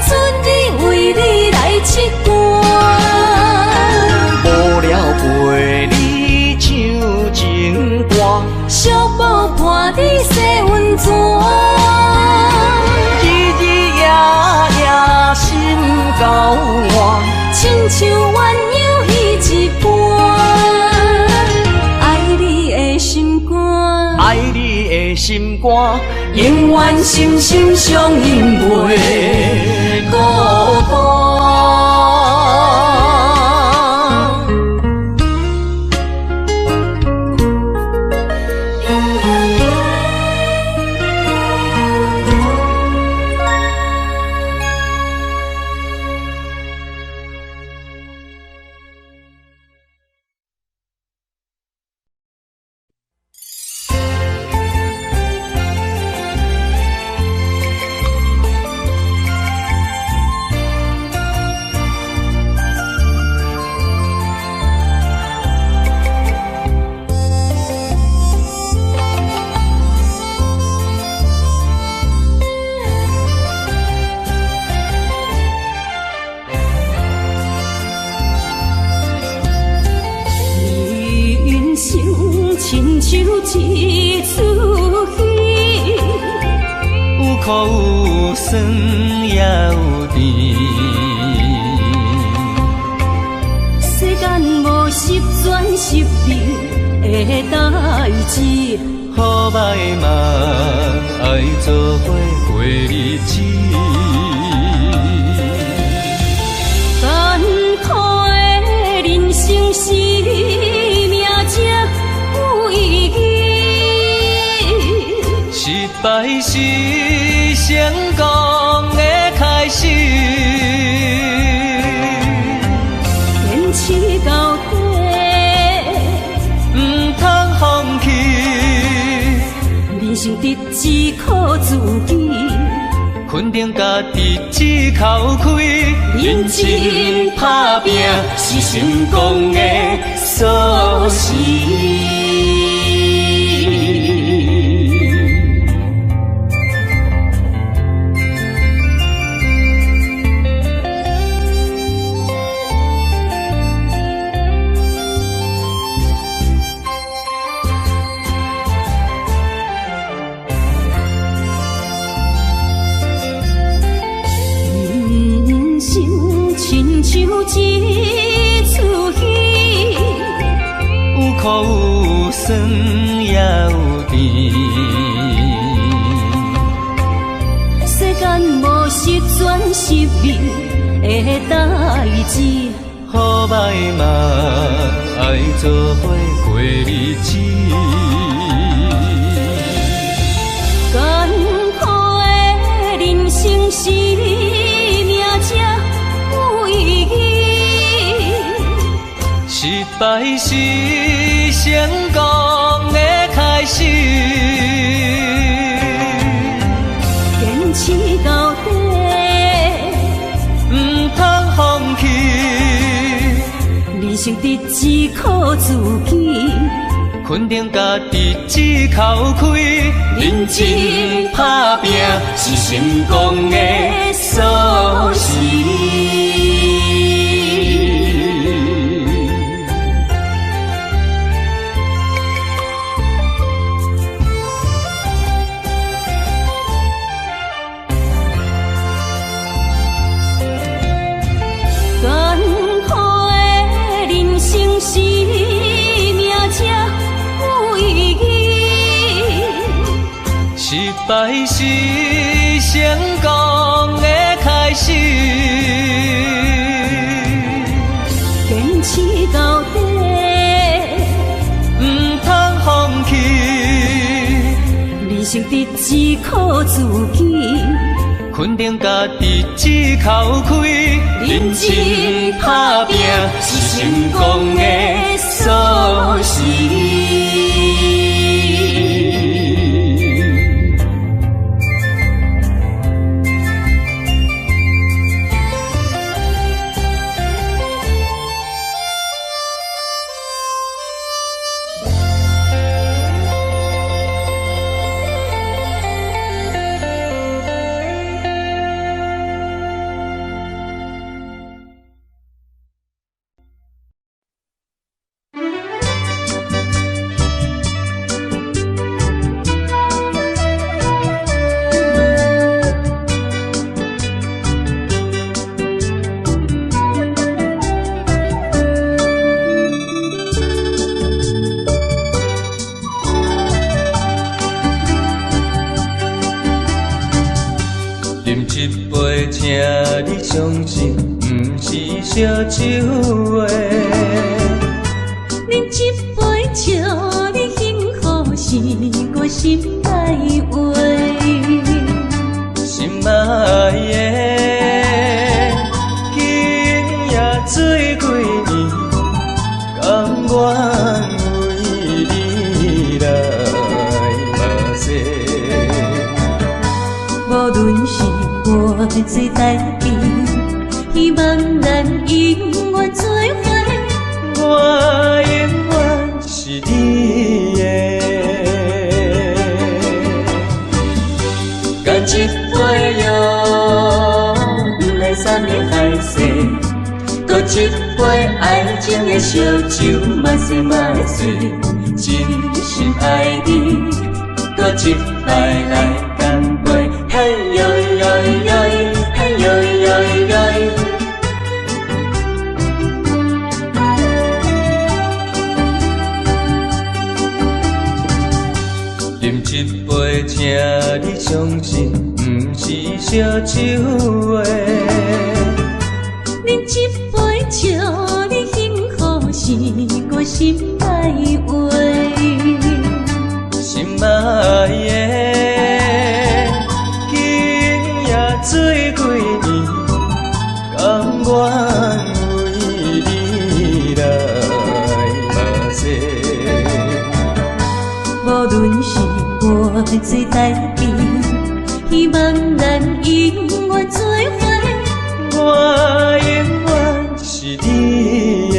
Speaker 5: 春日为你来拭干。
Speaker 1: 无聊陪你唱情歌，
Speaker 5: 寂寞伴你洗温泉。
Speaker 1: 日日夜夜心交换，
Speaker 5: 亲像鸳鸯彼一伴。爱你的心肝，
Speaker 1: 爱你的心肝，
Speaker 5: 永远心心相印袂孤单。人生亲像一出戏，
Speaker 1: 有苦有酸也有甜。
Speaker 5: 世间无十全十美的代誌，
Speaker 1: 好歹嘛愛做伙過日子。
Speaker 5: 艱苦的人生是命才有意義。
Speaker 1: 失敗是成功的開始。
Speaker 5: 堅持到底，
Speaker 1: 毋通放棄。
Speaker 5: 人生得只靠自己，
Speaker 1: 肯定家己一口氣。認真打拼是成功的鎖匙。
Speaker 5: 人生亲像一出戏，
Speaker 1: 有苦有酸也有甜。
Speaker 5: 世间无十全十美的代誌，
Speaker 1: 好歹嘛愛做伙過日子。
Speaker 5: 艱苦的人生是命才有意義。
Speaker 1: 失敗是成功的開始。
Speaker 5: 堅持到底，
Speaker 1: 毋通放棄。
Speaker 5: 人生得只靠自己，
Speaker 1: 肯定家己一口气。认真打拼是成功的锁匙。败是成功的开始。
Speaker 2: 坚持到底，
Speaker 1: 毋通放弃。
Speaker 2: 人生得只靠自己，
Speaker 1: 肯定家己一口气。认真打拼是成功的锁匙。饮一杯，请你相信，毋是烧酒的。
Speaker 5: 饮一杯，祝你幸福是我心内话。
Speaker 1: 心爱的，今夜醉几暝，甘愿为你来拍势。
Speaker 5: 无论是偌济代志，希望咱永远做伙。
Speaker 1: 我永远是你的。干一杯哟，毋免啥物海誓，阁一杯爱情的烧酒，莫说莫说，真心爱你，阁一摆来干杯，嘿哟哟哟，嘿哟哟哟。饮一杯，请你相信，毋是烧酒的。
Speaker 5: 饮一杯，祝你幸福是我心内话。
Speaker 1: 心爱的，今夜醉几暝，甘愿为你来拍势。
Speaker 5: 无论是偌济代志，希望咱永远做伙。
Speaker 1: 我永远是你的。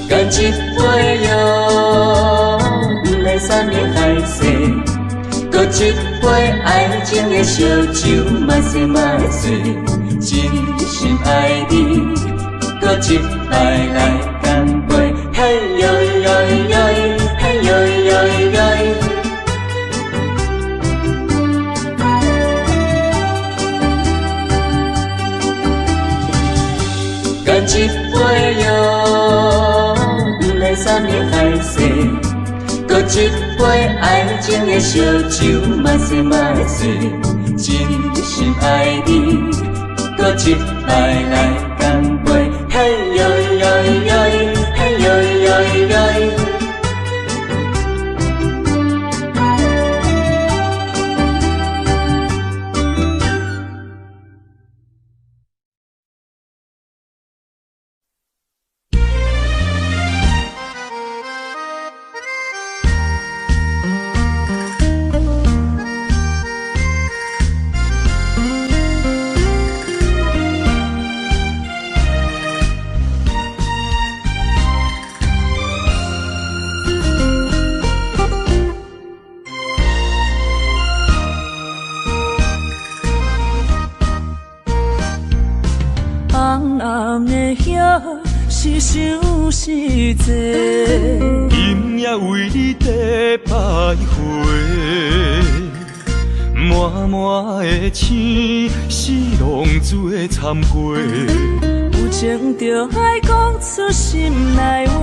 Speaker 1: 干一杯哟，毋免啥物海誓，阁一杯爱情的烧酒，莫说莫说，真心爱你，阁一摆来干杯，嘿哟哟哟，嘿哟哟哟。干一杯哟，毋免啥物海誓，阁一杯爱情的烧酒，莫说莫说，真心爱你，阁一摆来干杯，嘿哟哟哟，嘿哟哟哟。
Speaker 5: 红红的叶是相思债，
Speaker 3: 今夜为你在徘徊，满满的星是浪子的参花。
Speaker 5: 有情就爱讲出心内话，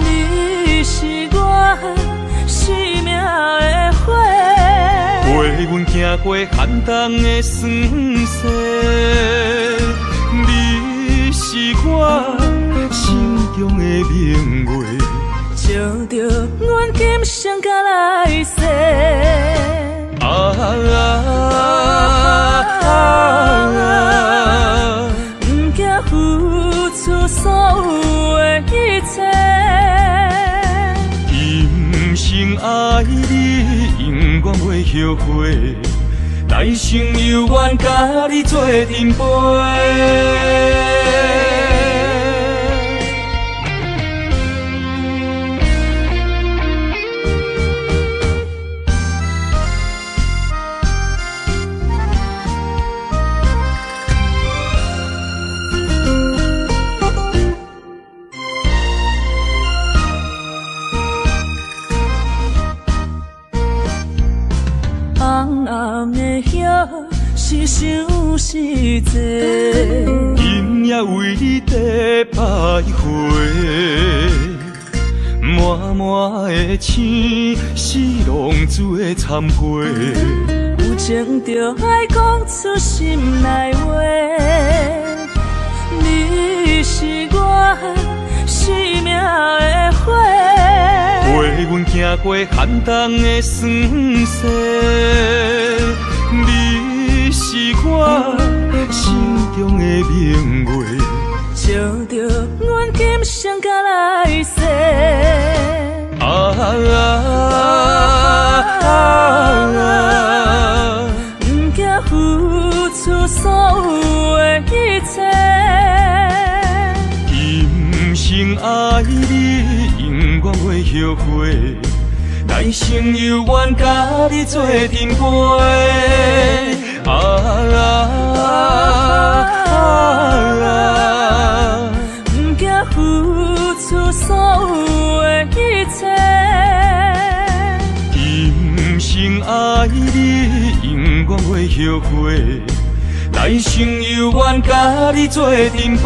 Speaker 5: 你是生命的火，
Speaker 1: 陪阮行過寒冬的霜雪。你是我心中的明月，
Speaker 5: 照著阮今生甲來世。
Speaker 1: 啊啊啊！
Speaker 5: 毋驚付出所有的一切，
Speaker 1: 今生愛你，永遠袂後悔，來生猶願佮你做陣陪。
Speaker 5: 紅紅的葉是相思債，
Speaker 1: 今夜為你在徘徊，滿滿的星是浪子的懺悔。
Speaker 5: 有情就愛講出心內話，你是我生命的火，
Speaker 1: 陪阮行過寒冬的霜雪。你是我心中的明月，
Speaker 5: 照著阮今生甲來世。
Speaker 1: 啊啊啊！
Speaker 5: 毋驚付出所有的一切，
Speaker 1: 今生愛你，永遠袂後悔，來生猶願佮你做陣陪。啊啊啊！
Speaker 5: 毋驚付出所有的一切，
Speaker 1: 今生愛你，永遠袂後悔，來生猶願佮你做陣陪。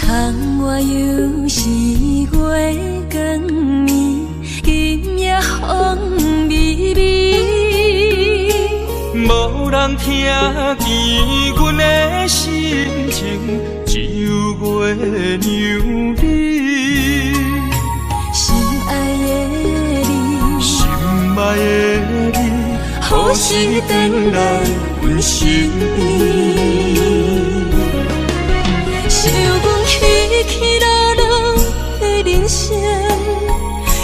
Speaker 2: 窗外又是月光暝，今夜風微微。
Speaker 1: 無人聽見阮的心情，只有月娘你。
Speaker 2: 心愛的你，
Speaker 1: 心愛的你，何時轉來阮身邊？
Speaker 5: 想阮起起落落的人生，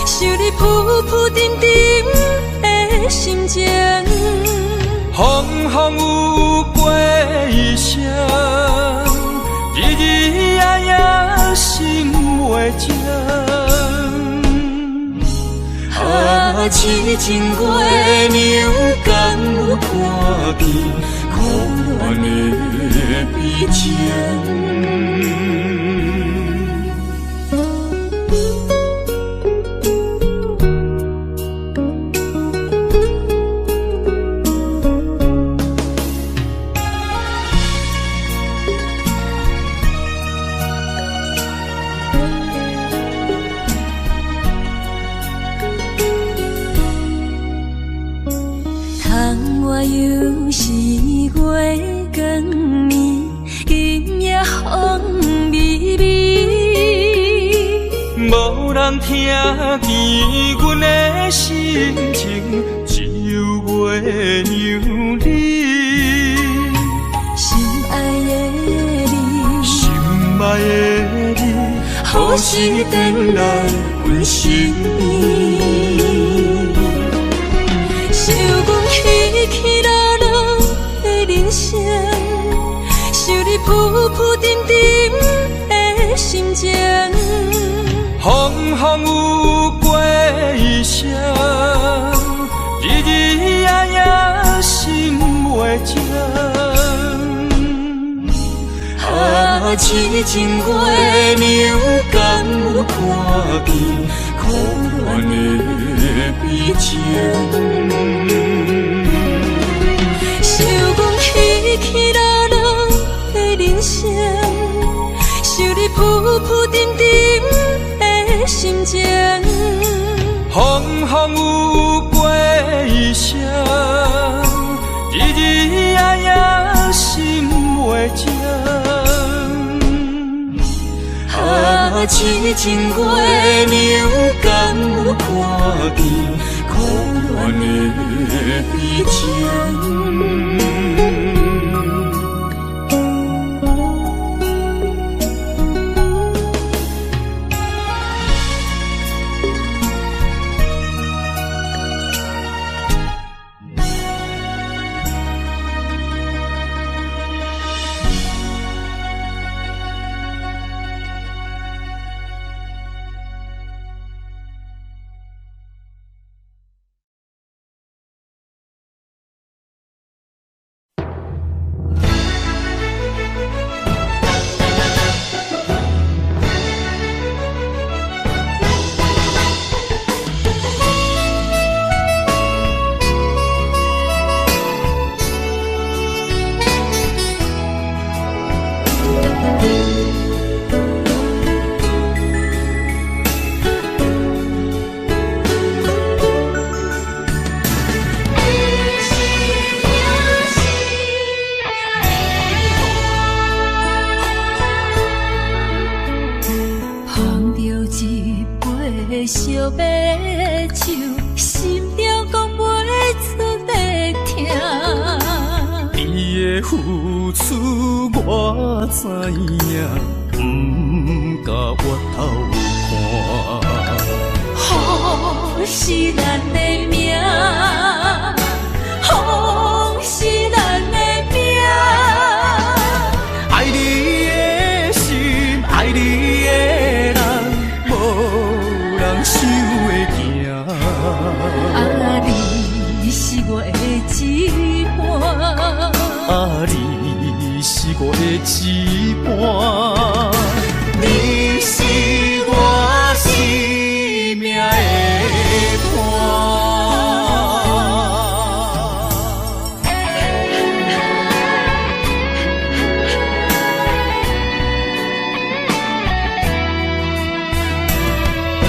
Speaker 5: 想你浮浮沉沉的心情，
Speaker 1: 風風雨雨過一生，日日夜夜心袂靜。啊，痴情月娘，敢有看見苦戀的悲情？
Speaker 2: 窗外又是月光暝，今夜風微微。
Speaker 1: 無人聽見阮的心情，只有月娘你。
Speaker 2: 心愛的你，
Speaker 1: 心愛的你，何時轉來阮身邊？
Speaker 5: 想阮你浮浮沉沉的心情。
Speaker 1: 风风雨过一生，日日夜夜心袂静。啊，痴情月娘，敢有看见苦恋的悲情？
Speaker 5: 想讲起起落落的人生，想你浮浮沉沉的心情。
Speaker 1: 风风雨过一生，日日夜夜心袂静。啊，痴情月娘，敢有看见苦恋的悲情？
Speaker 5: 捧著一杯烧白酒，心中講袂出的疼。
Speaker 1: 你的付出我知影，不敢回頭看。
Speaker 5: 雨是咱的命，風是咱的命。
Speaker 1: 愛你的心，愛你的人，無人想會行。
Speaker 5: 啊，你是我的一半，
Speaker 1: 啊，你是我的一半，你是我生命的伴。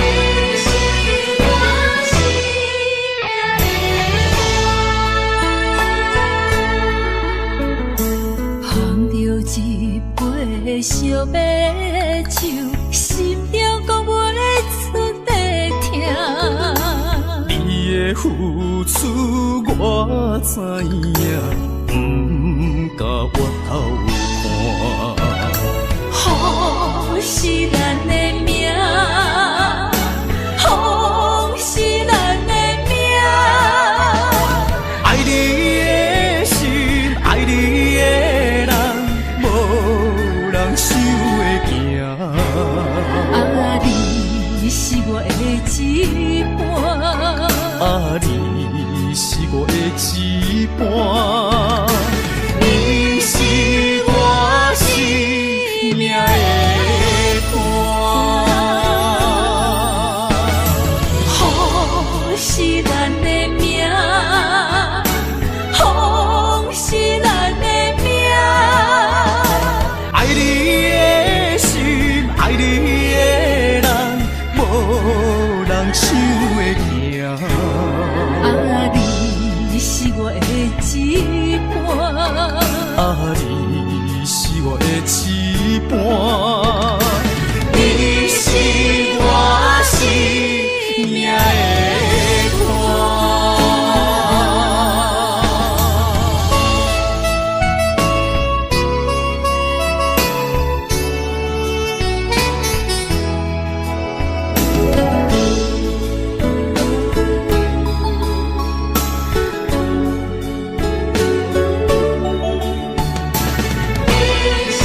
Speaker 5: 你是我生命的伴。捧著一杯烧白酒，心中講袂出的疼。
Speaker 1: 你的付出我知影，不敢回頭看。
Speaker 5: 雨是咱的命，風是咱的命。
Speaker 1: 愛你的心，愛你的人，無人想會行。
Speaker 5: 啊，你是我的一半，
Speaker 1: 啊，你是我的一半，你是我生命的伴。
Speaker 5: 雨是咱的命，風是咱的命。
Speaker 1: 愛你的心，愛你的人，無人想會行。
Speaker 5: 啊，你是我的一半，
Speaker 1: 啊，你是我的一半，你是我生命的伴。
Speaker 5: 你是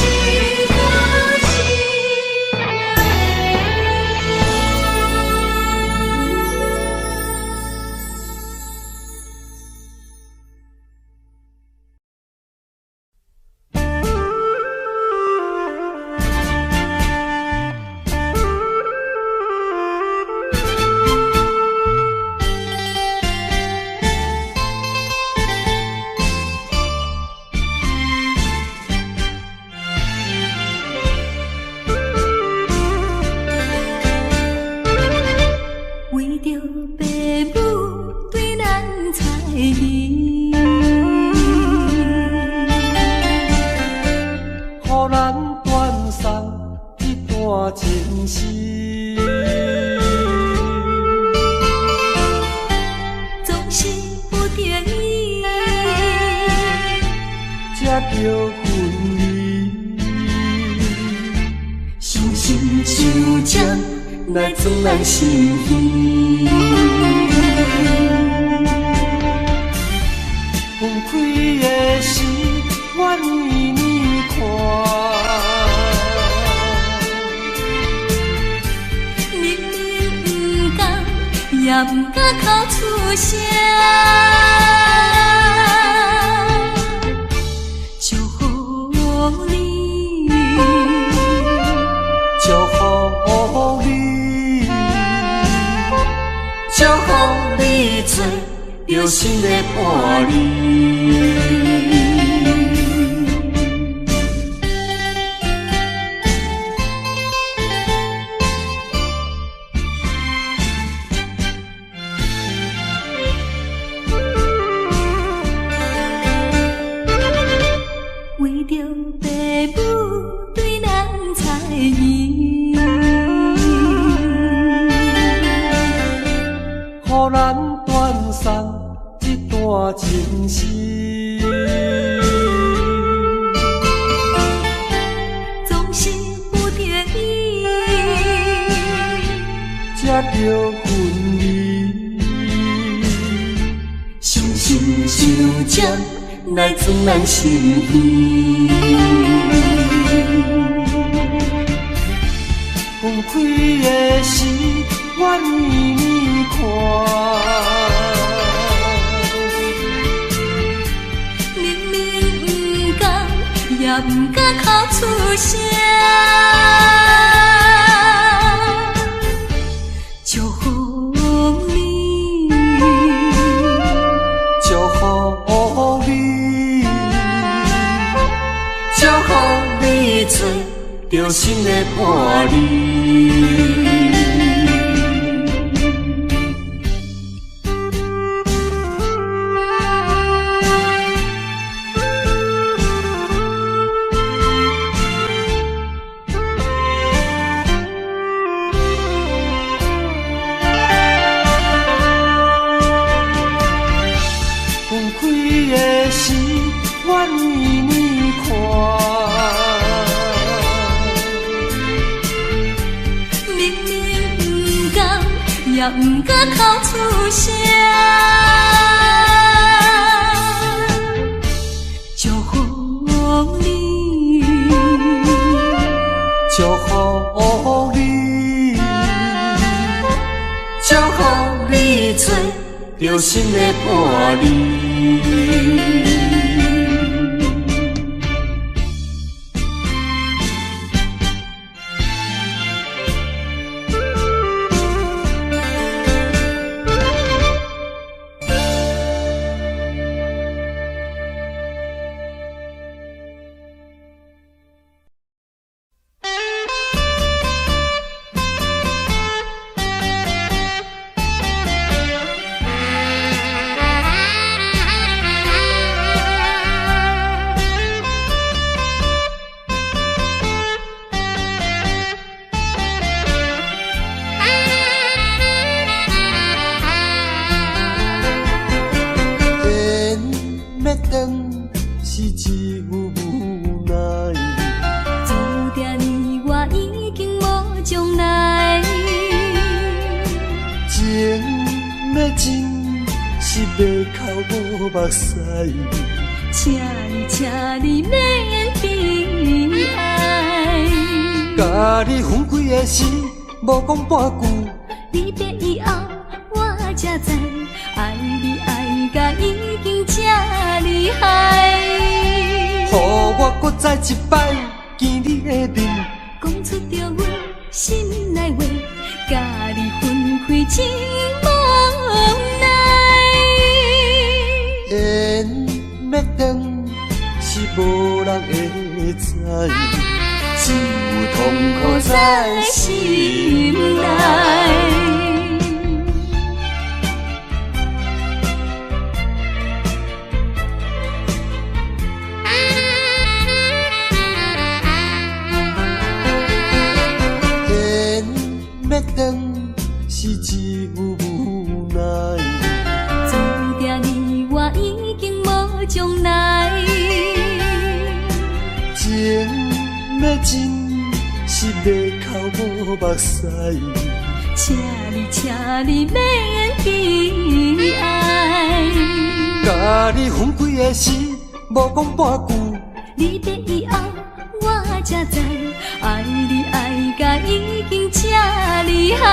Speaker 1: 予咱斷送這段情絲。
Speaker 2: 總是不得已，
Speaker 1: 才叫分離。
Speaker 2: 傷心像針來鑽咱心耳。
Speaker 1: 分開的時，我年年看。
Speaker 2: 明明毋甘，也毋敢哭出聲。祝福你，
Speaker 1: 祝福你，祝福你找著新的伴侶。
Speaker 2: 為著爸母對咱猜疑，
Speaker 1: 予咱斷送這段情絲。
Speaker 2: 總是不得已，
Speaker 1: 才叫分離。
Speaker 2: 傷心像針來鑽咱心耳。
Speaker 1: 分開的時，我年年看。
Speaker 2: 明明毋甘，也毋敢哭出聲。祝福你，
Speaker 1: 祝福你，祝福你找著新的伴侶。分開的時，我年年看。
Speaker 2: 明明毋甘，也毋敢哭出聲。祝福你，
Speaker 1: 祝福你，祝福你找著新的伴侶。缘欲斷是一有無奈，
Speaker 2: 注定你我已經無將來。
Speaker 1: 情欲真是袂哭無目屎。
Speaker 2: 請你，請你免悲哀。
Speaker 1: 佮你分開的時，無講半句。
Speaker 2: 離別以後，我才知，愛你愛甲已經這厲害。
Speaker 1: 予我閣再一擺見你的面，
Speaker 2: 講出著阮心內話，佮你分開真無奈。
Speaker 1: 緣欲斷是無人會知，只有痛苦在心內。欲真是欲哭无目屎。
Speaker 2: 请你，请你免悲哀。
Speaker 1: 共你分开的时，无讲半句。
Speaker 2: 离别以后，我才知，爱你爱甲已经这厉害。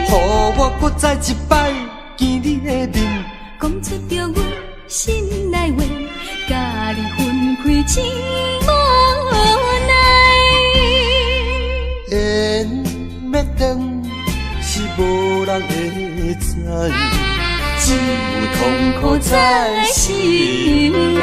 Speaker 1: 予我阁再一摆见你的面，
Speaker 2: 讲出著阮心内话，共你分开真无奈。
Speaker 1: 缘欲断是无人会知，只有痛苦在心内。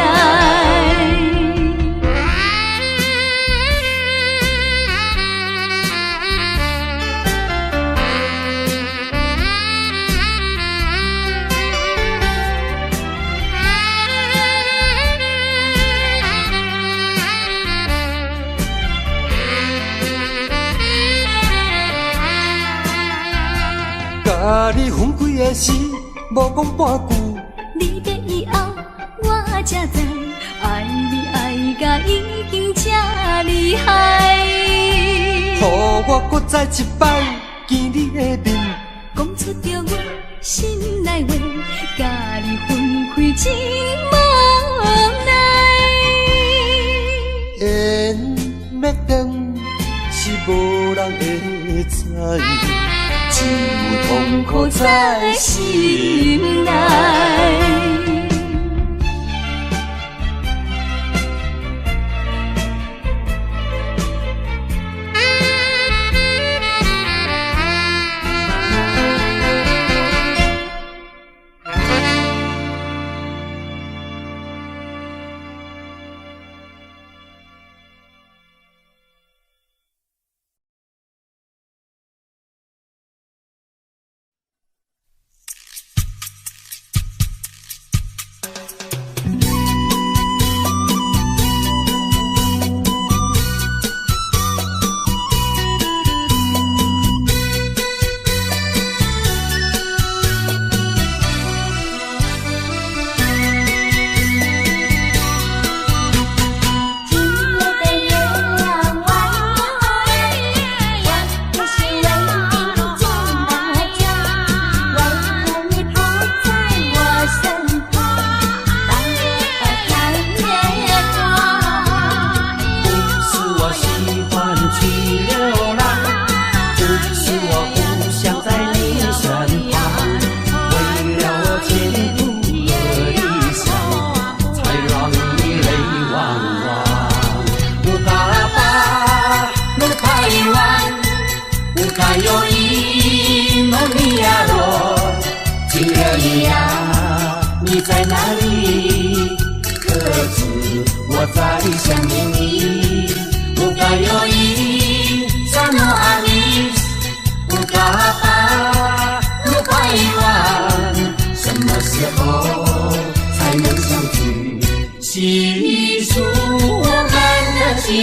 Speaker 1: 共你分开的时，无讲半句。
Speaker 2: 离别以后，我才知，爱你爱甲已经这厉害。
Speaker 1: 予我阁再一摆见你的面，
Speaker 2: 讲出著阮心内话，共你分开真无奈。
Speaker 1: 缘欲断是无人会知，只有痛苦在
Speaker 2: 心内。
Speaker 1: 今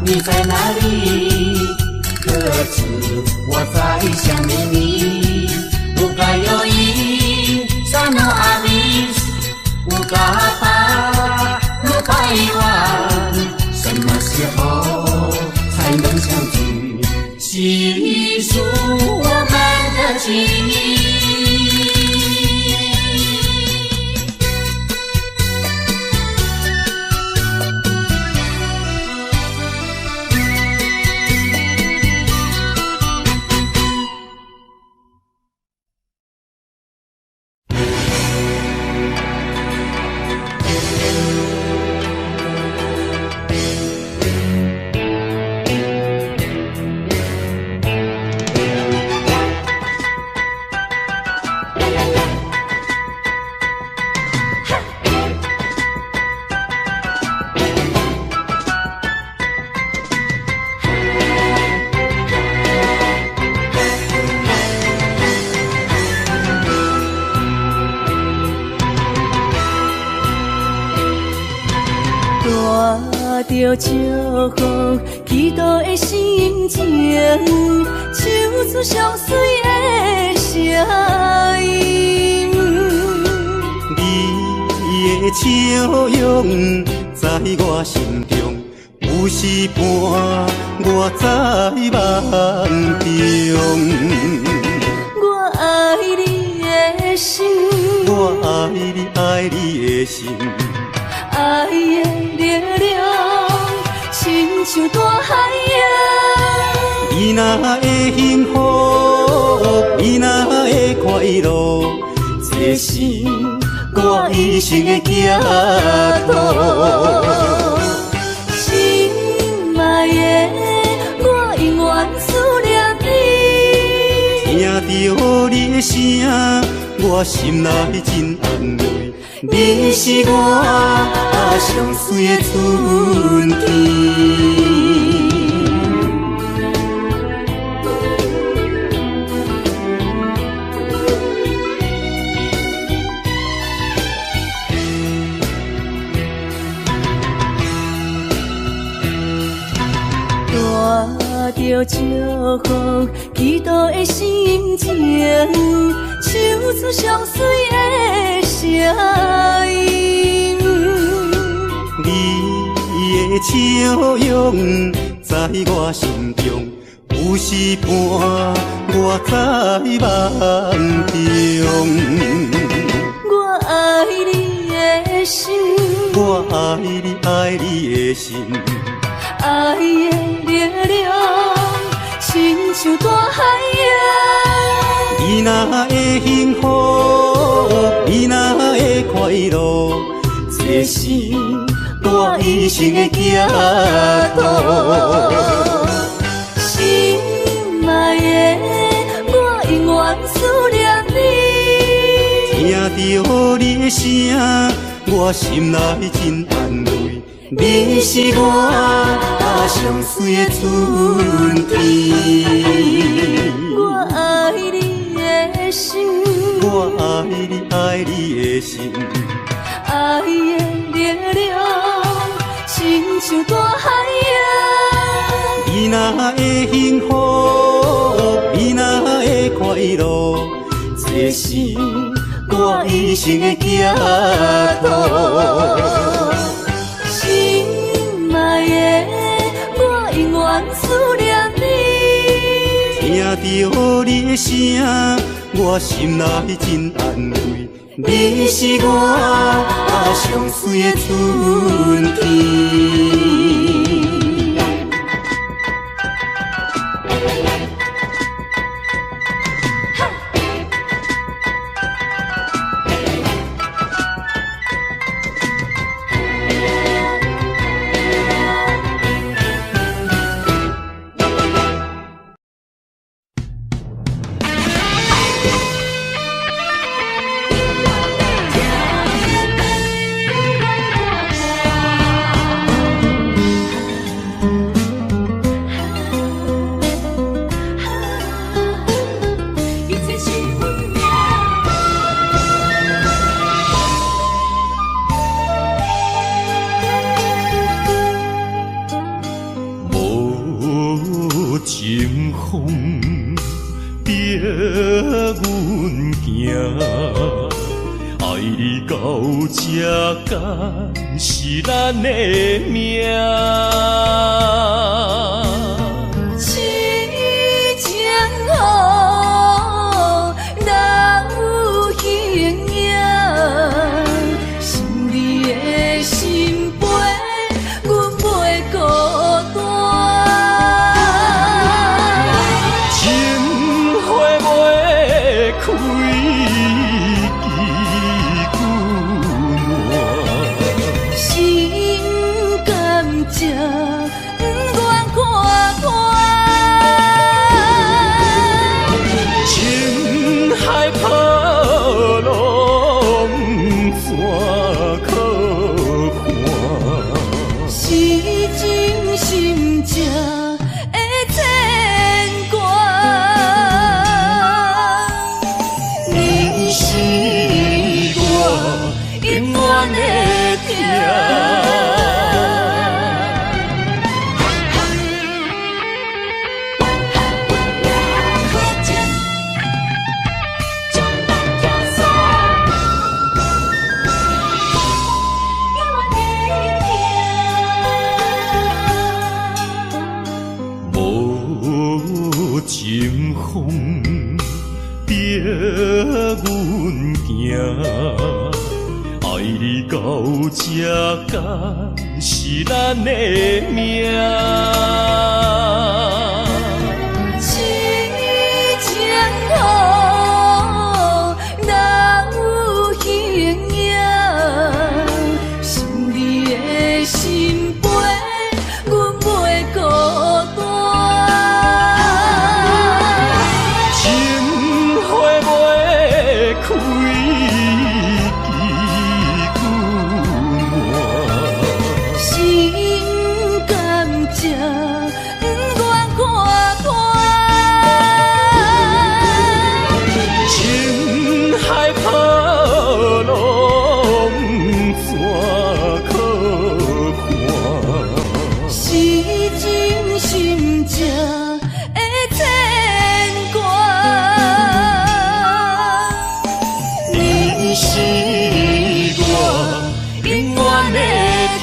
Speaker 4: 你在哪裡？可知我在想念你。有加有一，薩諾阿米，有加巴魯拜灣，什麼時候才能相聚？細數我們的情誼。
Speaker 5: 帶著祝福，祈禱的心情，唱出上水的聲音。
Speaker 1: 你的笑容在我心中，有時伴我在夢中。
Speaker 5: 我愛你的心，
Speaker 1: 我愛你愛你的心，
Speaker 5: 愛的力量親像大海洋。
Speaker 1: 你若會幸福，你若會快樂，這是我一生的寄託。
Speaker 5: 心愛的，我永遠思念你。
Speaker 1: 聽著你的聲，我心內真安慰。你是我上水的春天。
Speaker 5: 帶著祝福，祈禱的心情，唱出上水的聲音。
Speaker 1: 你的笑容在我心中，有時伴我在夢中。
Speaker 5: 我愛你的心，
Speaker 1: 我愛你愛你的心，
Speaker 5: 愛的力量親像大海洋。
Speaker 1: 你若會幸福，你若會快樂，這是我一生的寄託。
Speaker 5: 心愛的，我永遠思念你。
Speaker 1: 聽著你的聲，我心內真安慰。你是我上水的春天。
Speaker 5: 我愛你的心，
Speaker 1: 我愛你愛你的心，
Speaker 5: 愛的力量親像大海洋。
Speaker 1: 你若會幸福，你若會快樂，這是我一生的寄託。
Speaker 5: 心愛的，我永遠思念你。
Speaker 1: 聽著你的聲，我心內真安慰。你是我上水的春天。
Speaker 5: 帶
Speaker 1: 這敢是咱的命？
Speaker 5: 痴情雨，哪有形影？心里的心飞，阮袂孤單。
Speaker 1: 情花袂開幾久暖，
Speaker 5: 心甘才不願看破。
Speaker 1: 情海波浪怎可看？
Speaker 5: 是真心才會牽掛。
Speaker 1: 你是我永遠的疼。無情風逼阮行，愛你到這敢是咱的命？
Speaker 5: 痴情雨，哪有形影？心裡的心飛，阮袂孤單。
Speaker 1: 情花袂開幾久暖，
Speaker 5: 心甘才不願看破。
Speaker 1: 情海波浪怎可看？
Speaker 5: 是真心才會牽掛。
Speaker 1: 你是我永遠的疼。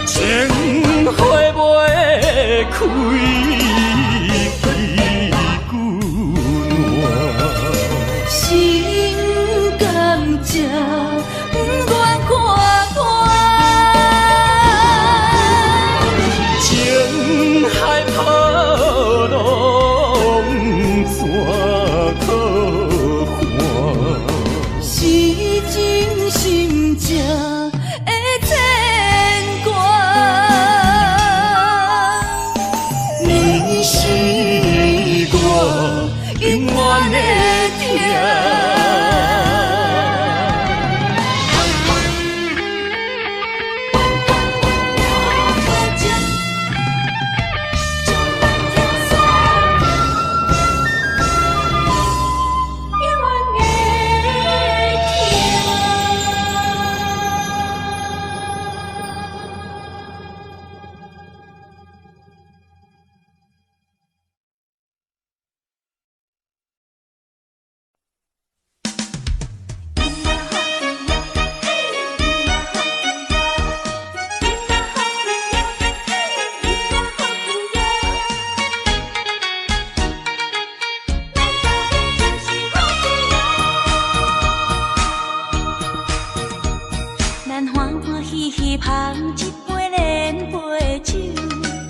Speaker 1: 情花袂開幾久暖，
Speaker 5: 心甘才不願看破。
Speaker 1: 情海波浪怎可看？
Speaker 5: 是真心才會牽掛。
Speaker 1: 你是我永遠的疼。
Speaker 2: 咱歡歡喜喜捧一杯連杯酒，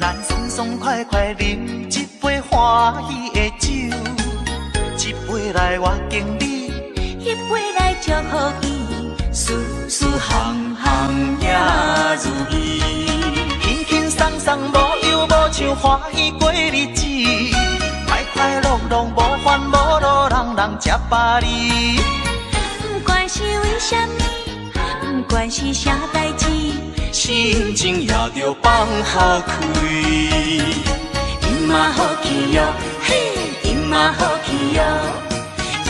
Speaker 6: 咱爽爽快快啉一杯歡喜的酒，這杯來我敬你，
Speaker 2: 彼杯來祝福伊，事事項項也如意。
Speaker 6: 輕輕鬆鬆無憂無愁，歡喜過日子，快快樂樂無煩無惱，人人食百二。
Speaker 2: 不管是為啥物，不管是啥代誌，
Speaker 1: 心情也著放予開。
Speaker 4: 音嘛好去喲，嘿，音嘛好去喲，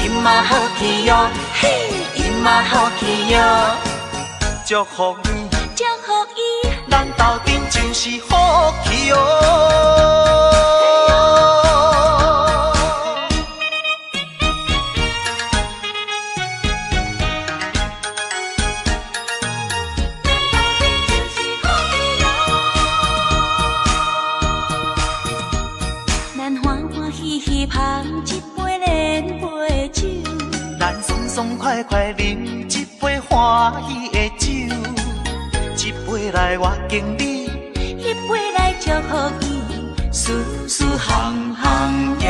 Speaker 4: 音嘛好去喲，嘿，音嘛好去喲。
Speaker 6: 祝福伊，
Speaker 2: 祝福伊，
Speaker 6: 咱鬥陣真是福氣喲。快快啉一杯歡喜的酒，這杯來我敬你，
Speaker 2: 彼杯來祝福伊，事事
Speaker 1: 項項也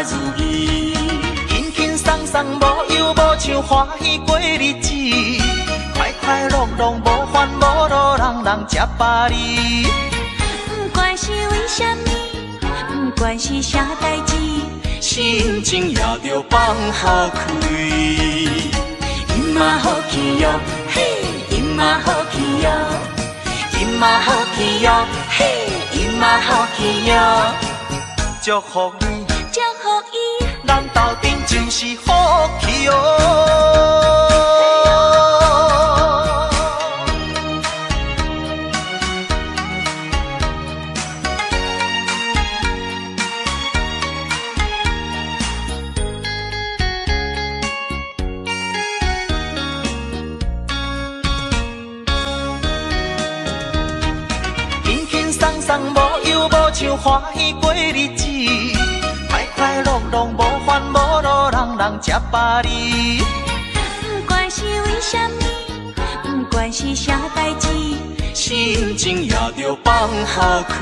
Speaker 1: 如意。
Speaker 6: 輕輕鬆鬆無憂無愁，歡喜過日子，快快樂樂無煩無惱，人人吃百二。
Speaker 2: 不管是為啥物，不管是啥代誌，
Speaker 1: 心情也著放予開。音嘛好去喲，嘿，音嘛好去喲，音嘛好去喲，嘿，音嘛好去喲。
Speaker 6: 祝福你，
Speaker 2: 祝福伊，
Speaker 6: 咱鬥陣真是福氣喲。輕輕鬆鬆無憂無愁，歡喜過日子，快快樂樂無煩無惱，人人吃百二。
Speaker 2: 不管是為啥物，不管是啥代誌，
Speaker 1: 心情也著放予開。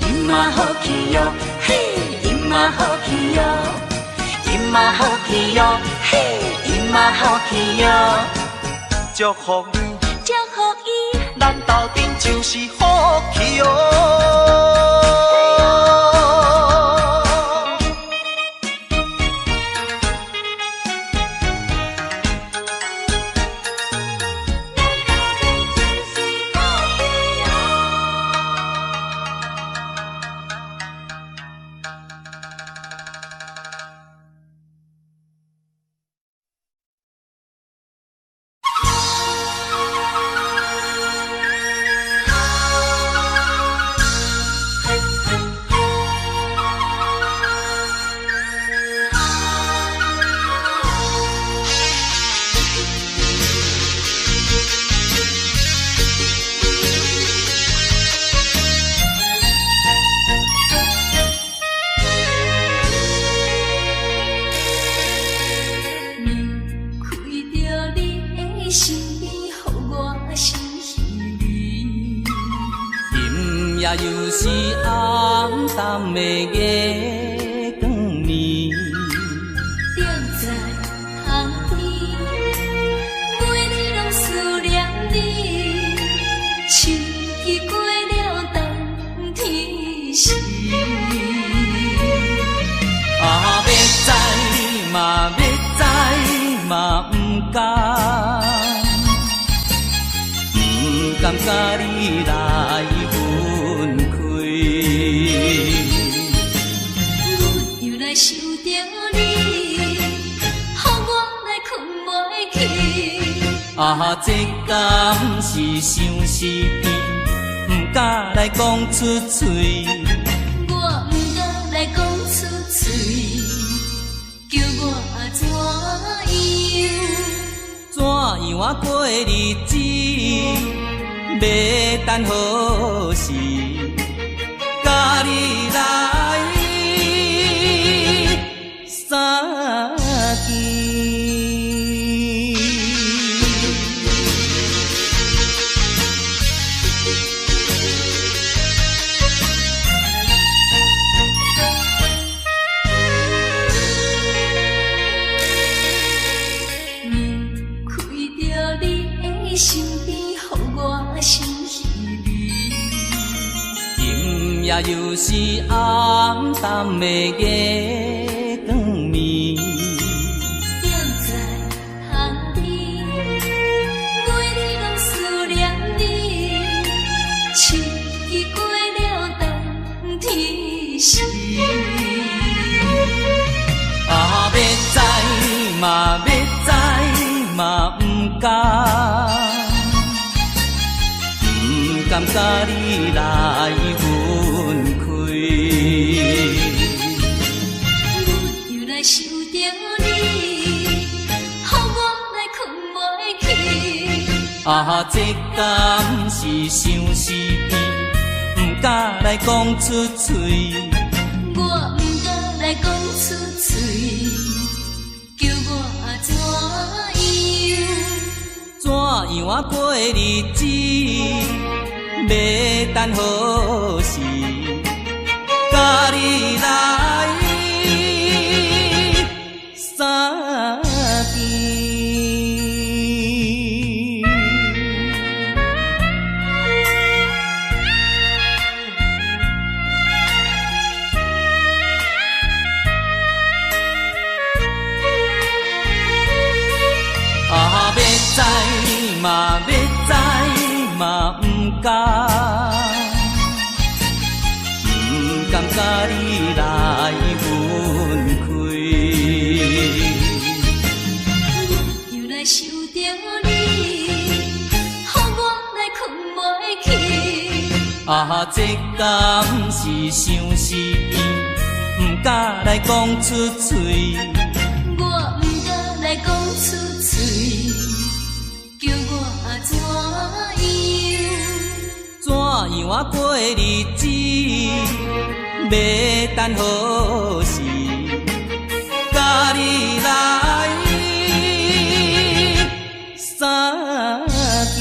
Speaker 1: 音嘛好去喲，嘿，音嘛好去喲，音嘛好去喲，嘿，音嘛好去喲。
Speaker 6: 祝福你，
Speaker 2: 祝福伊，
Speaker 6: 咱鬥陣就是福氣喲。
Speaker 5: 离开著你的身邊，予我心稀微。
Speaker 1: 今夜又是暗淡的月光暝，
Speaker 5: 踮在窗邊，每日攏思念你，像彼過了冬天時。
Speaker 1: 啊，欲知嘛欲知嘛毋甘，毋甘佮你來分開。
Speaker 5: 阮又來想著你，予我來睏袂去。
Speaker 1: 啊，這敢是相思病，毋敢來講出嘴。
Speaker 5: 我毋敢來講出嘴，叫我怎樣？
Speaker 1: 怎樣啊過日子？欲等何時？佮你來相見。
Speaker 5: 離開著你的身邊，予我心稀微。
Speaker 1: 今夜又是暗淡的月光暝，
Speaker 5: 踮在窗邊，每日攏思念你，像彼過了冬天時。
Speaker 1: 啊，欲知嘛欲知嘛毋甘，毋甘佮你來分開。
Speaker 5: 阮又來想著你，予我來睏袂去。
Speaker 1: 啊，這敢是相思病，毋敢來講出嘴。
Speaker 5: 我毋敢來講出嘴，叫我
Speaker 2: 怎樣？
Speaker 1: 怎樣啊過日子？欲等何時？佮你來相見。啊，欲知嘛，欲知嘛，毋敢，毋敢佮你來分開。
Speaker 2: 又來想著你，予我來睏袂去。
Speaker 1: 啊，這敢是相思病，毋敢來講出喙。
Speaker 2: 我毋敢來講出喙，叫我怎樣？
Speaker 1: 怎樣啊過日子？欲等何時？佮你來相見。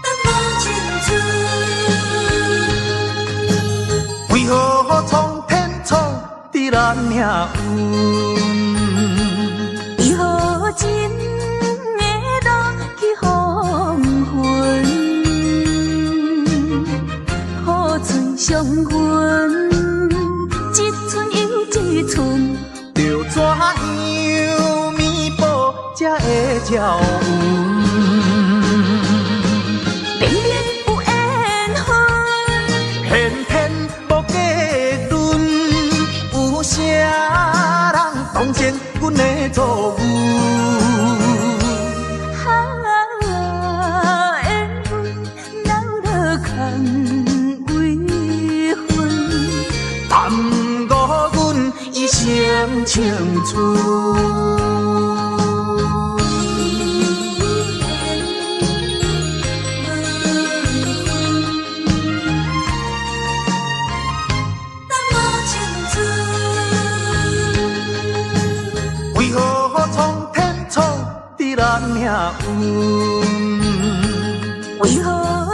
Speaker 2: 等我青春。
Speaker 6: 為何蒼天創治咱命運？
Speaker 5: 為何情的路去黃昏？苦醉相分，一寸又一寸。
Speaker 6: 著怎樣彌補才會照阮？
Speaker 5: 明明有緣分，
Speaker 6: 偏偏無結論，有啥人同情阮的遭遇？
Speaker 5: 啊，緣分留落空遺恨，
Speaker 6: 耽誤阮一生青春。
Speaker 2: 等我青春。
Speaker 6: 為何蒼天創治咱命運？
Speaker 5: 為何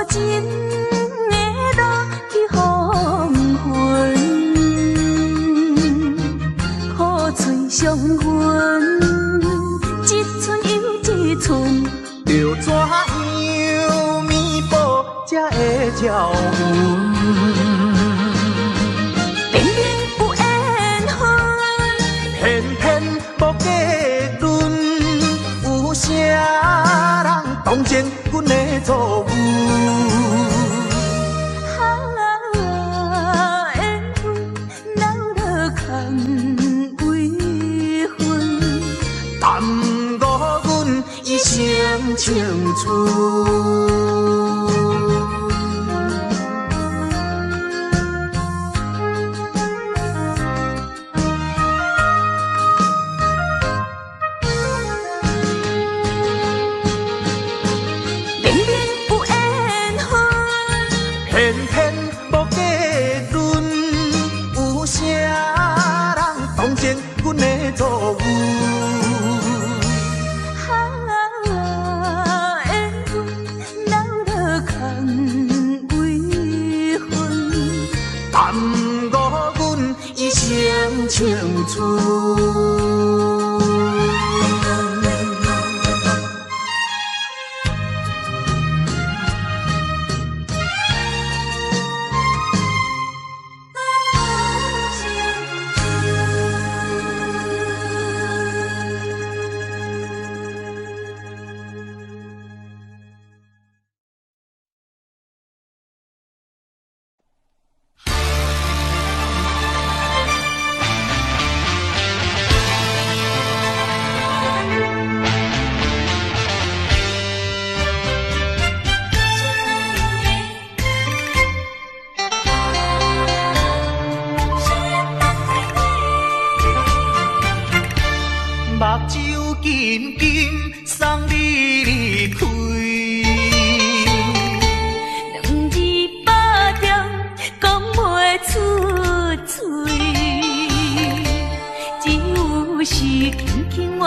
Speaker 5: 情的路去黃昏？苦醉相分，一寸又一寸。
Speaker 6: 著怎樣彌補才會照阮？
Speaker 5: 明明有緣分，
Speaker 6: 偏偏無結論，有啥人同情阮的遭遇？
Speaker 5: 啊，緣分留落空遺恨，
Speaker 6: 耽誤阮一生青春。
Speaker 5: 明明有緣分，
Speaker 6: 偏偏無結論，有啥人同情阮的遭遇？
Speaker 5: 啊，緣分留落空遺恨，
Speaker 6: 耽誤阮一生青春。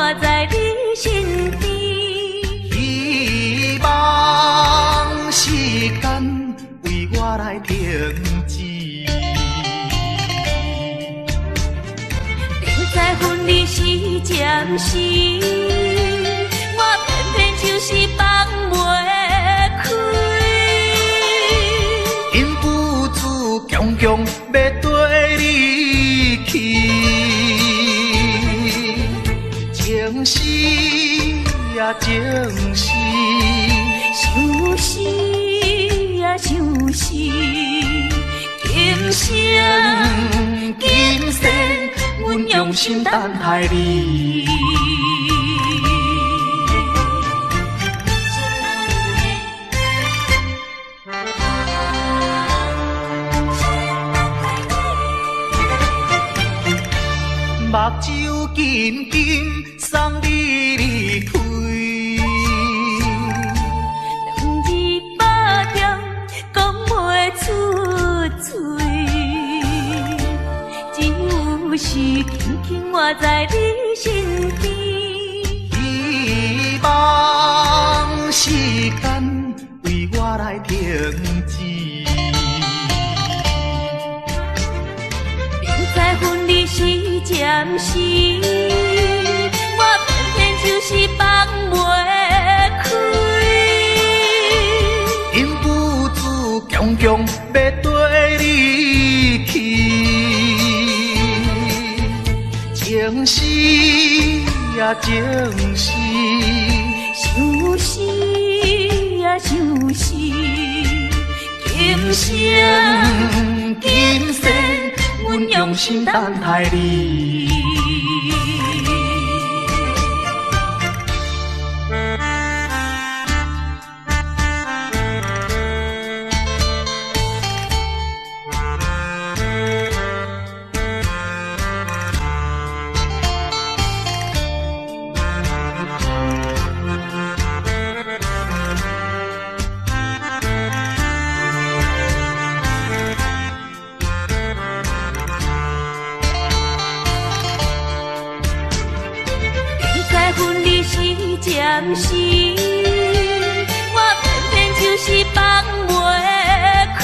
Speaker 2: 我在你身邊。
Speaker 6: 希望時間為我來停止。
Speaker 2: 明知分離是暫時，我偏偏就是放袂開。
Speaker 6: 忍不住強強欲綴你去，情絲啊情絲，
Speaker 2: 相思啊相思，今生
Speaker 6: 今生阮用心等待你。目睭緊緊送你離開，
Speaker 2: 兩字百點講袂出嘴，只有是緊緊我在你身邊。
Speaker 6: 希望時間為我來停止。
Speaker 2: 明知分離是暫時，我偏偏就是放袂開。
Speaker 6: 忍不住強強欲綴你去，情絲啊情絲，
Speaker 2: 相思啊相思，今生
Speaker 6: 今生阮用心等待你。
Speaker 2: 明知分離是暫時，我偏偏就是放袂開。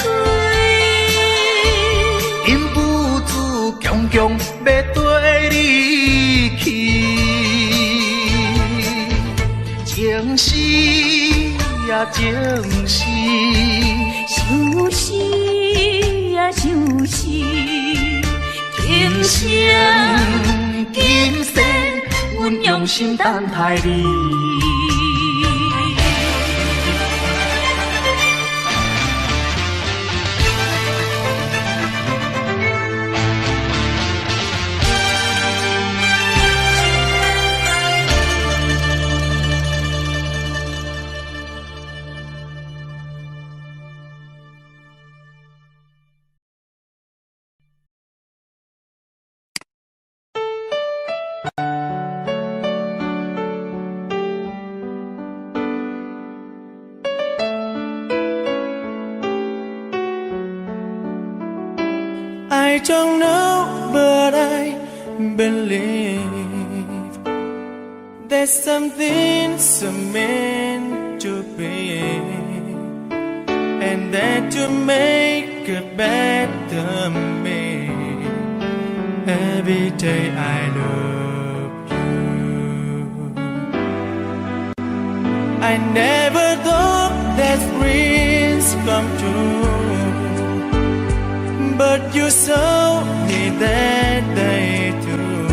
Speaker 6: 忍不住強強欲綴你去，情絲啊情絲，
Speaker 2: 相思啊相思，今生
Speaker 6: 今生阮用心等待你。
Speaker 1: I don't know, but I believe there's something so meant to be, and that to make a better me. Every day I love you. I never thought that dreams come true, but you saw me that day too.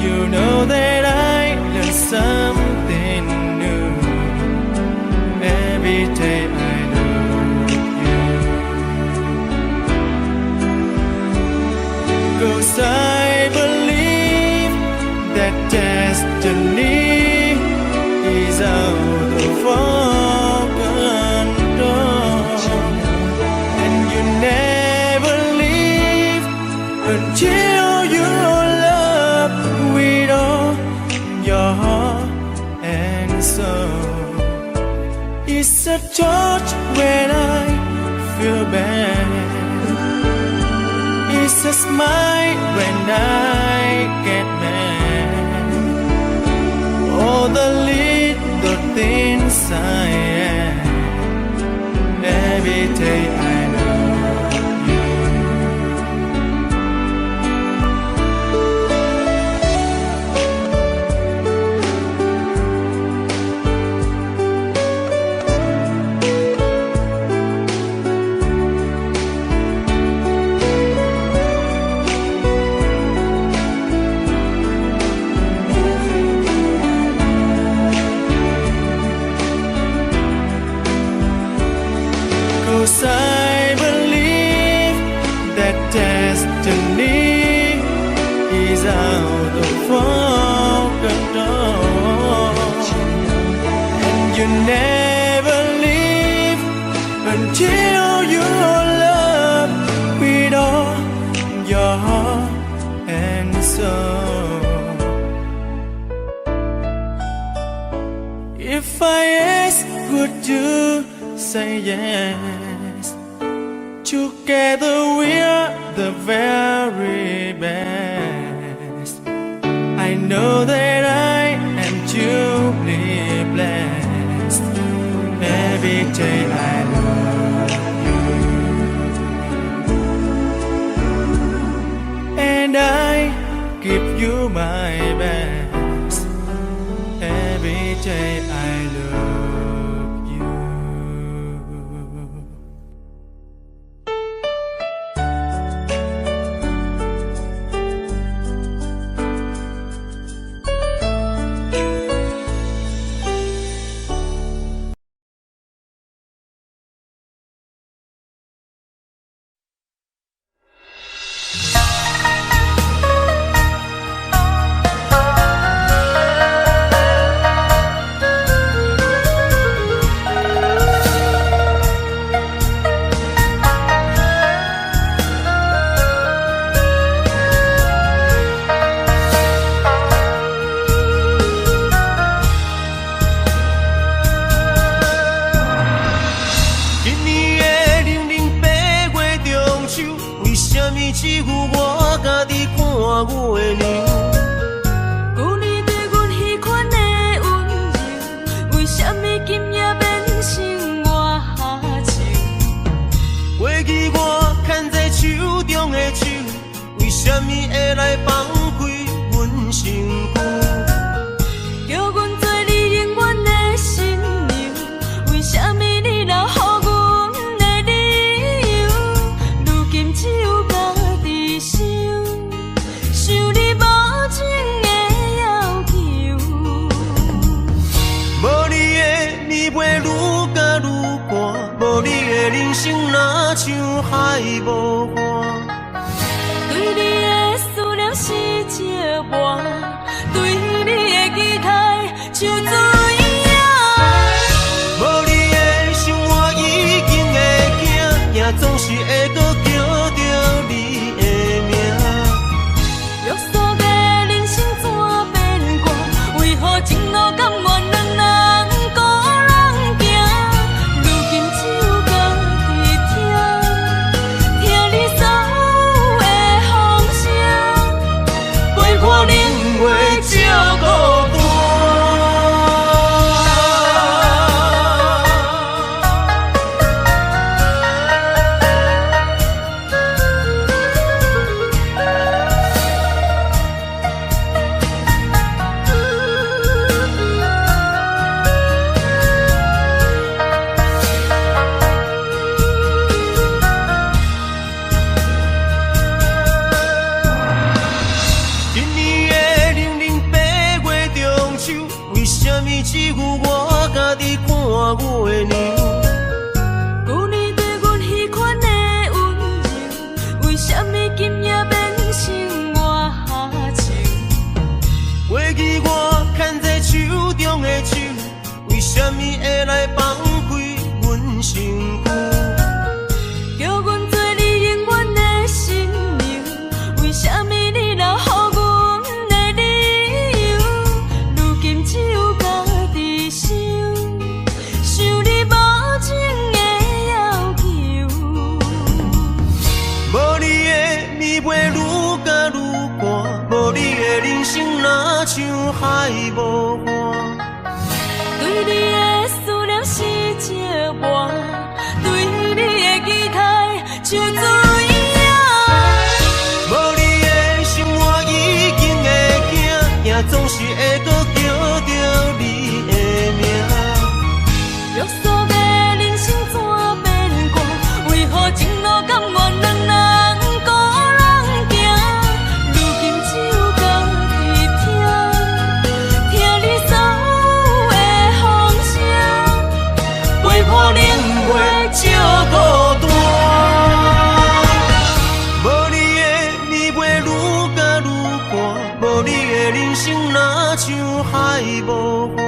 Speaker 1: You know that I learned something new every day I love you. 'Cause I believe that destiny is out of our control, and you never leave until you love with all your heart and soul. It's a touch when I feel bad. It's a smile when I get mad. All the little things I am. Every day I love you. 'Cause I believe that destiny is out of our control. And you never leave until you love with all your heart and soul. If I ask, would you say yes? Together we're the very best. I know that I am truly blessed. Every day I love you. And I give you my best. Every day I love you.
Speaker 6: 今年的零零八月中秋，為啥物只有我家己看月娘？
Speaker 5: 舊年對阮彼款的溫柔，為啥物今夜變成我愁？
Speaker 6: 過去我牽在手中的手，為啥物會來放開阮身軀？
Speaker 5: 叫阮做你永遠的新娘，為啥物你留予阮的理由？如今只有家己想，想你無情的要求。
Speaker 6: 無你的暝袂愈加愈寒，無你的人生若像海無岸。
Speaker 5: 對你的思念是折磨，對你的期待像水影。
Speaker 6: 無你的生活已經會驚，驚總是會閣叫著你的名。
Speaker 5: 約束的人生怎變卦？為何情路甘願兩人孤人行？如今只有家己聽，聽你所有的風聲，
Speaker 6: 陪伴冷月照孤單。今年的零零八月中秋，為啥物只有我家己看月娘？
Speaker 5: 舊年對阮彼款的溫柔，為啥物今夜變成我愁？
Speaker 6: 過去我牽在手中的手，為啥物會來放開阮身軀？
Speaker 5: 叫阮做你永遠的新娘，為啥物你留予阮的理由？如今只有家己想，想你無情的要求。
Speaker 6: 無你的暝袂愈加愈寒，無你的人生若像海無岸。
Speaker 1: 寒，無你的人生若像海無岸。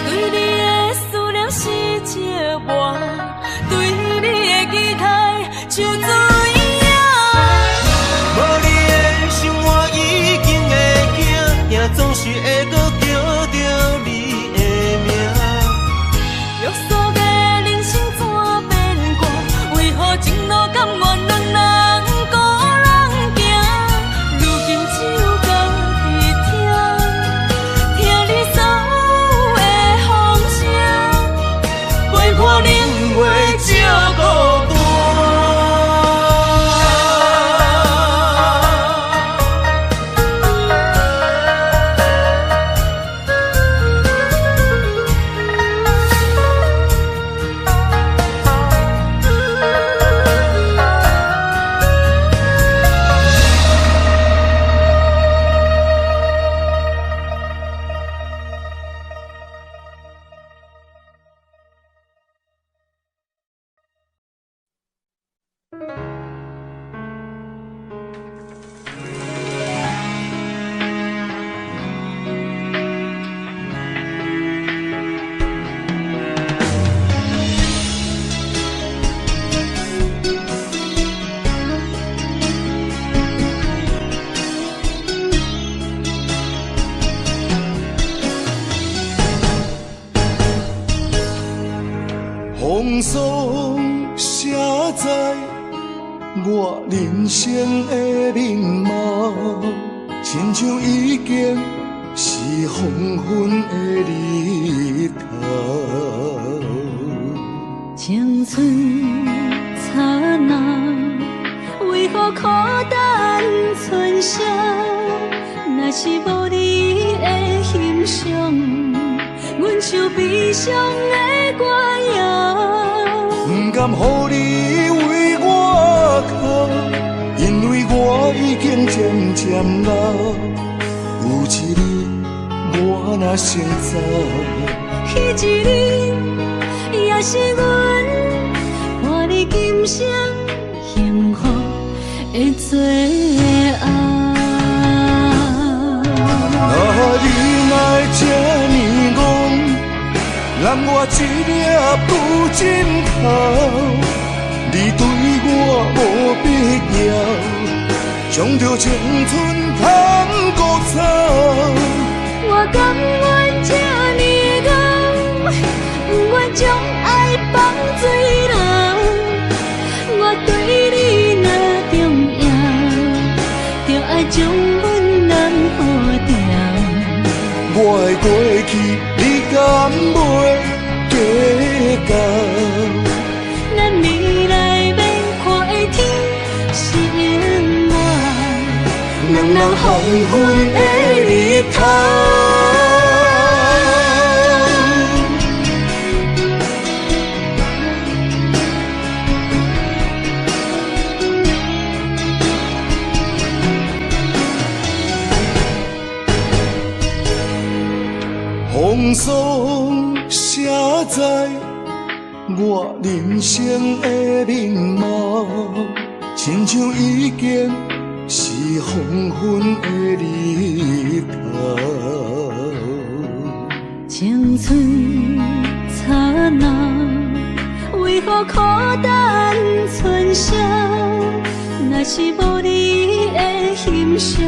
Speaker 5: 對你的思念是折磨，對你的期待像水影。
Speaker 1: 無你的生活已經會驚，驚總是會閣叫著你的名。
Speaker 5: 約束的人生怎變卦？為何情路甘願兩人孤人行？如今只有家己聽，聽你所有的風聲，
Speaker 1: 陪伴恁袂少孤單。
Speaker 3: 風霜寫在我人生的面貌，親像已經是黃昏的日頭。
Speaker 2: 青春燦爛，為何苦等春宵？若是無你的欣賞，阮像悲傷的歌謠。
Speaker 3: 不甘予你為我哭，因為我已經漸漸老。有一日我若先走，
Speaker 2: 彼一日也是阮伴你今生幸福的最後。
Speaker 3: 啊，你哪會這呢戇，揽我一粒布枕頭，你對我無必要，將著青春牵孤走。
Speaker 2: 我甘願這呢怣，不願將愛放水流。我對你若重要，就愛將阮人好掉。
Speaker 3: 我的過去你敢袂計較？
Speaker 2: 咱未來欲看的天是永遠，
Speaker 3: 兩人黃昏的日頭。風霜寫在我人生的面貌，親像已經是黃昏的日頭。
Speaker 2: 青春燦爛，為何苦等春宵？若是無你的欣賞，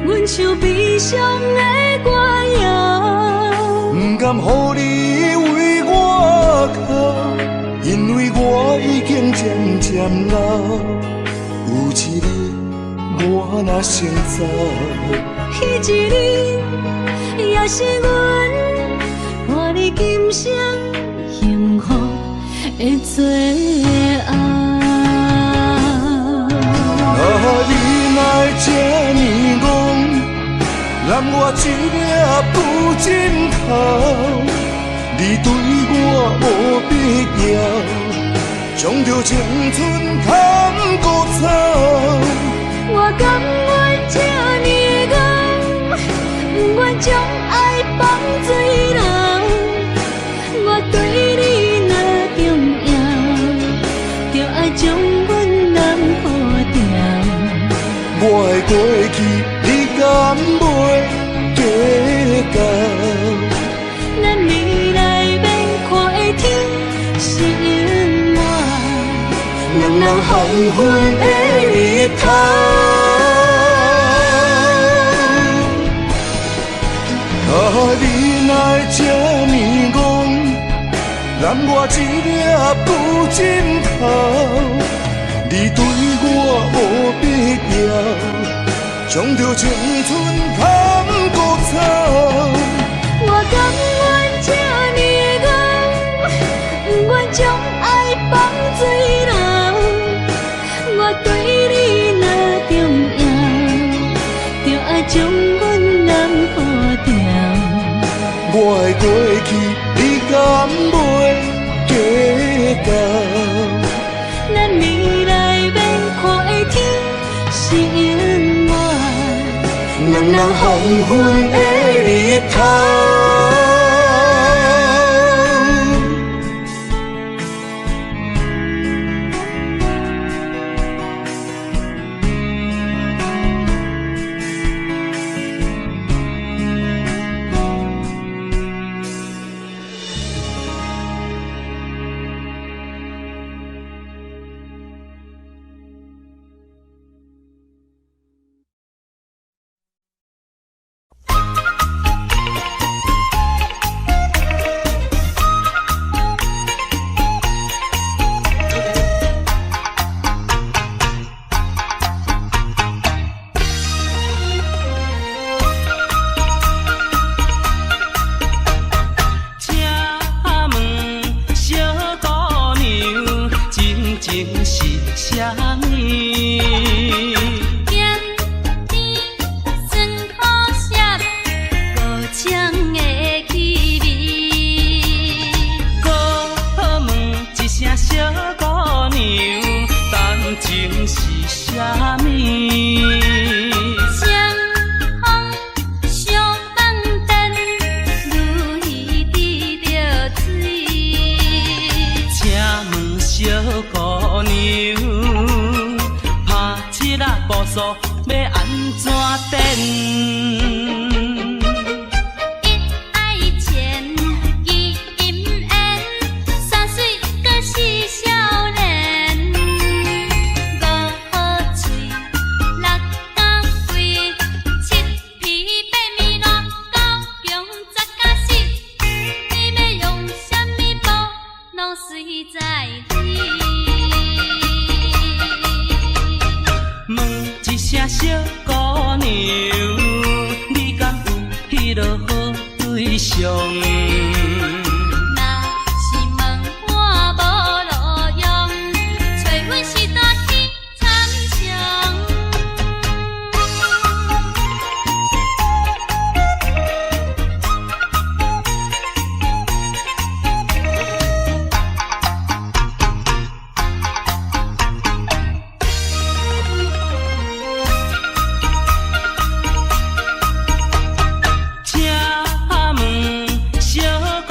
Speaker 2: 阮像悲傷的歌謠。
Speaker 3: 不甘予你為我哭，因為我已經漸漸老。有一日我若先走，
Speaker 2: 彼一日也是阮伴你今生幸福的最後。
Speaker 3: 啊，你哪會這呢戇，攬我一粒布枕頭，你對我無必要，將著青春牵孤走。
Speaker 2: 我甘願這呢怣，不願將愛放水流。我對你若重要，就愛將阮人好掉。
Speaker 3: 我我的过去你敢袂计较？
Speaker 5: 咱未来欲看的天是永远，
Speaker 3: 两人黄昏的日头。啊，你哪会这呢戆，揽我一粒旧枕头？你对我无必要，将著青春堪顾走。
Speaker 5: 我甘愿这呢戆，不愿将爱放水流。我对你若重要，就爱将阮揽好牢。
Speaker 3: 我的过去你敢袂计较？
Speaker 5: 咱未来欲看的天是永远，
Speaker 3: 两人黄昏的日头。
Speaker 1: 请问小姑娘，真情是啥物？
Speaker 2: 咸甜酸苦涩，五种的气味。
Speaker 1: 阁问一声小姑娘，感情是啥物？
Speaker 2: 双风相放电，如鱼滴著水。
Speaker 1: 请问小姑娘，拍这仔步数欲按怎展？
Speaker 2: 一爱情，二姻缘，三水阁四少年。五好喙，六甲贵，七皮八面烂，九强十甲四。你欲用啥物步，拢随在你。
Speaker 1: 问一声小姑娘，你敢有彼落好对象？
Speaker 2: 若是问我无路用，找阮时代去参详。
Speaker 1: 请问小姑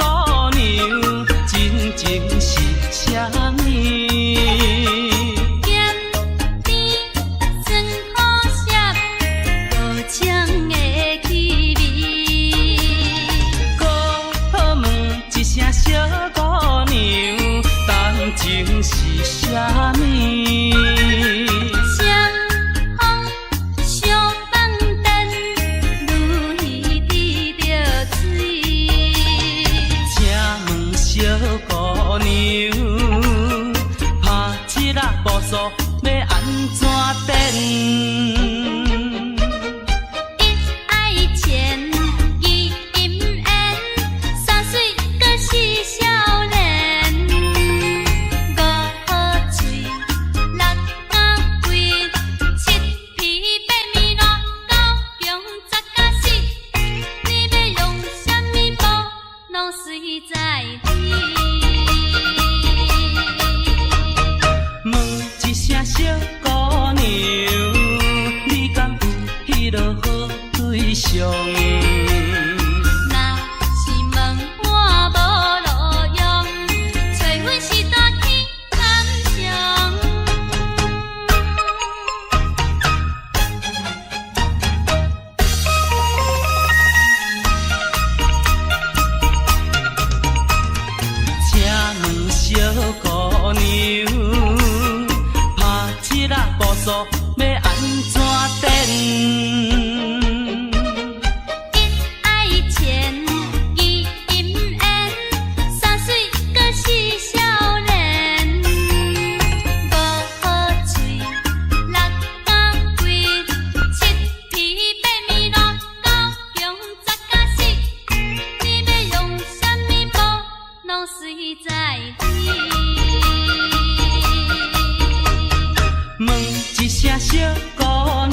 Speaker 1: 聲小姑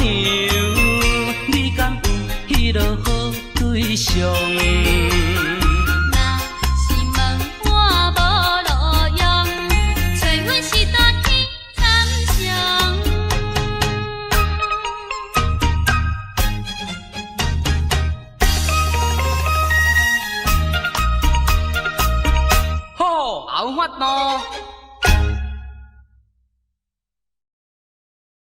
Speaker 1: 娘，你敢有彼落好對象？
Speaker 5: 若是問我無路用，揣阮是倒去參詳。
Speaker 1: 好，有法度。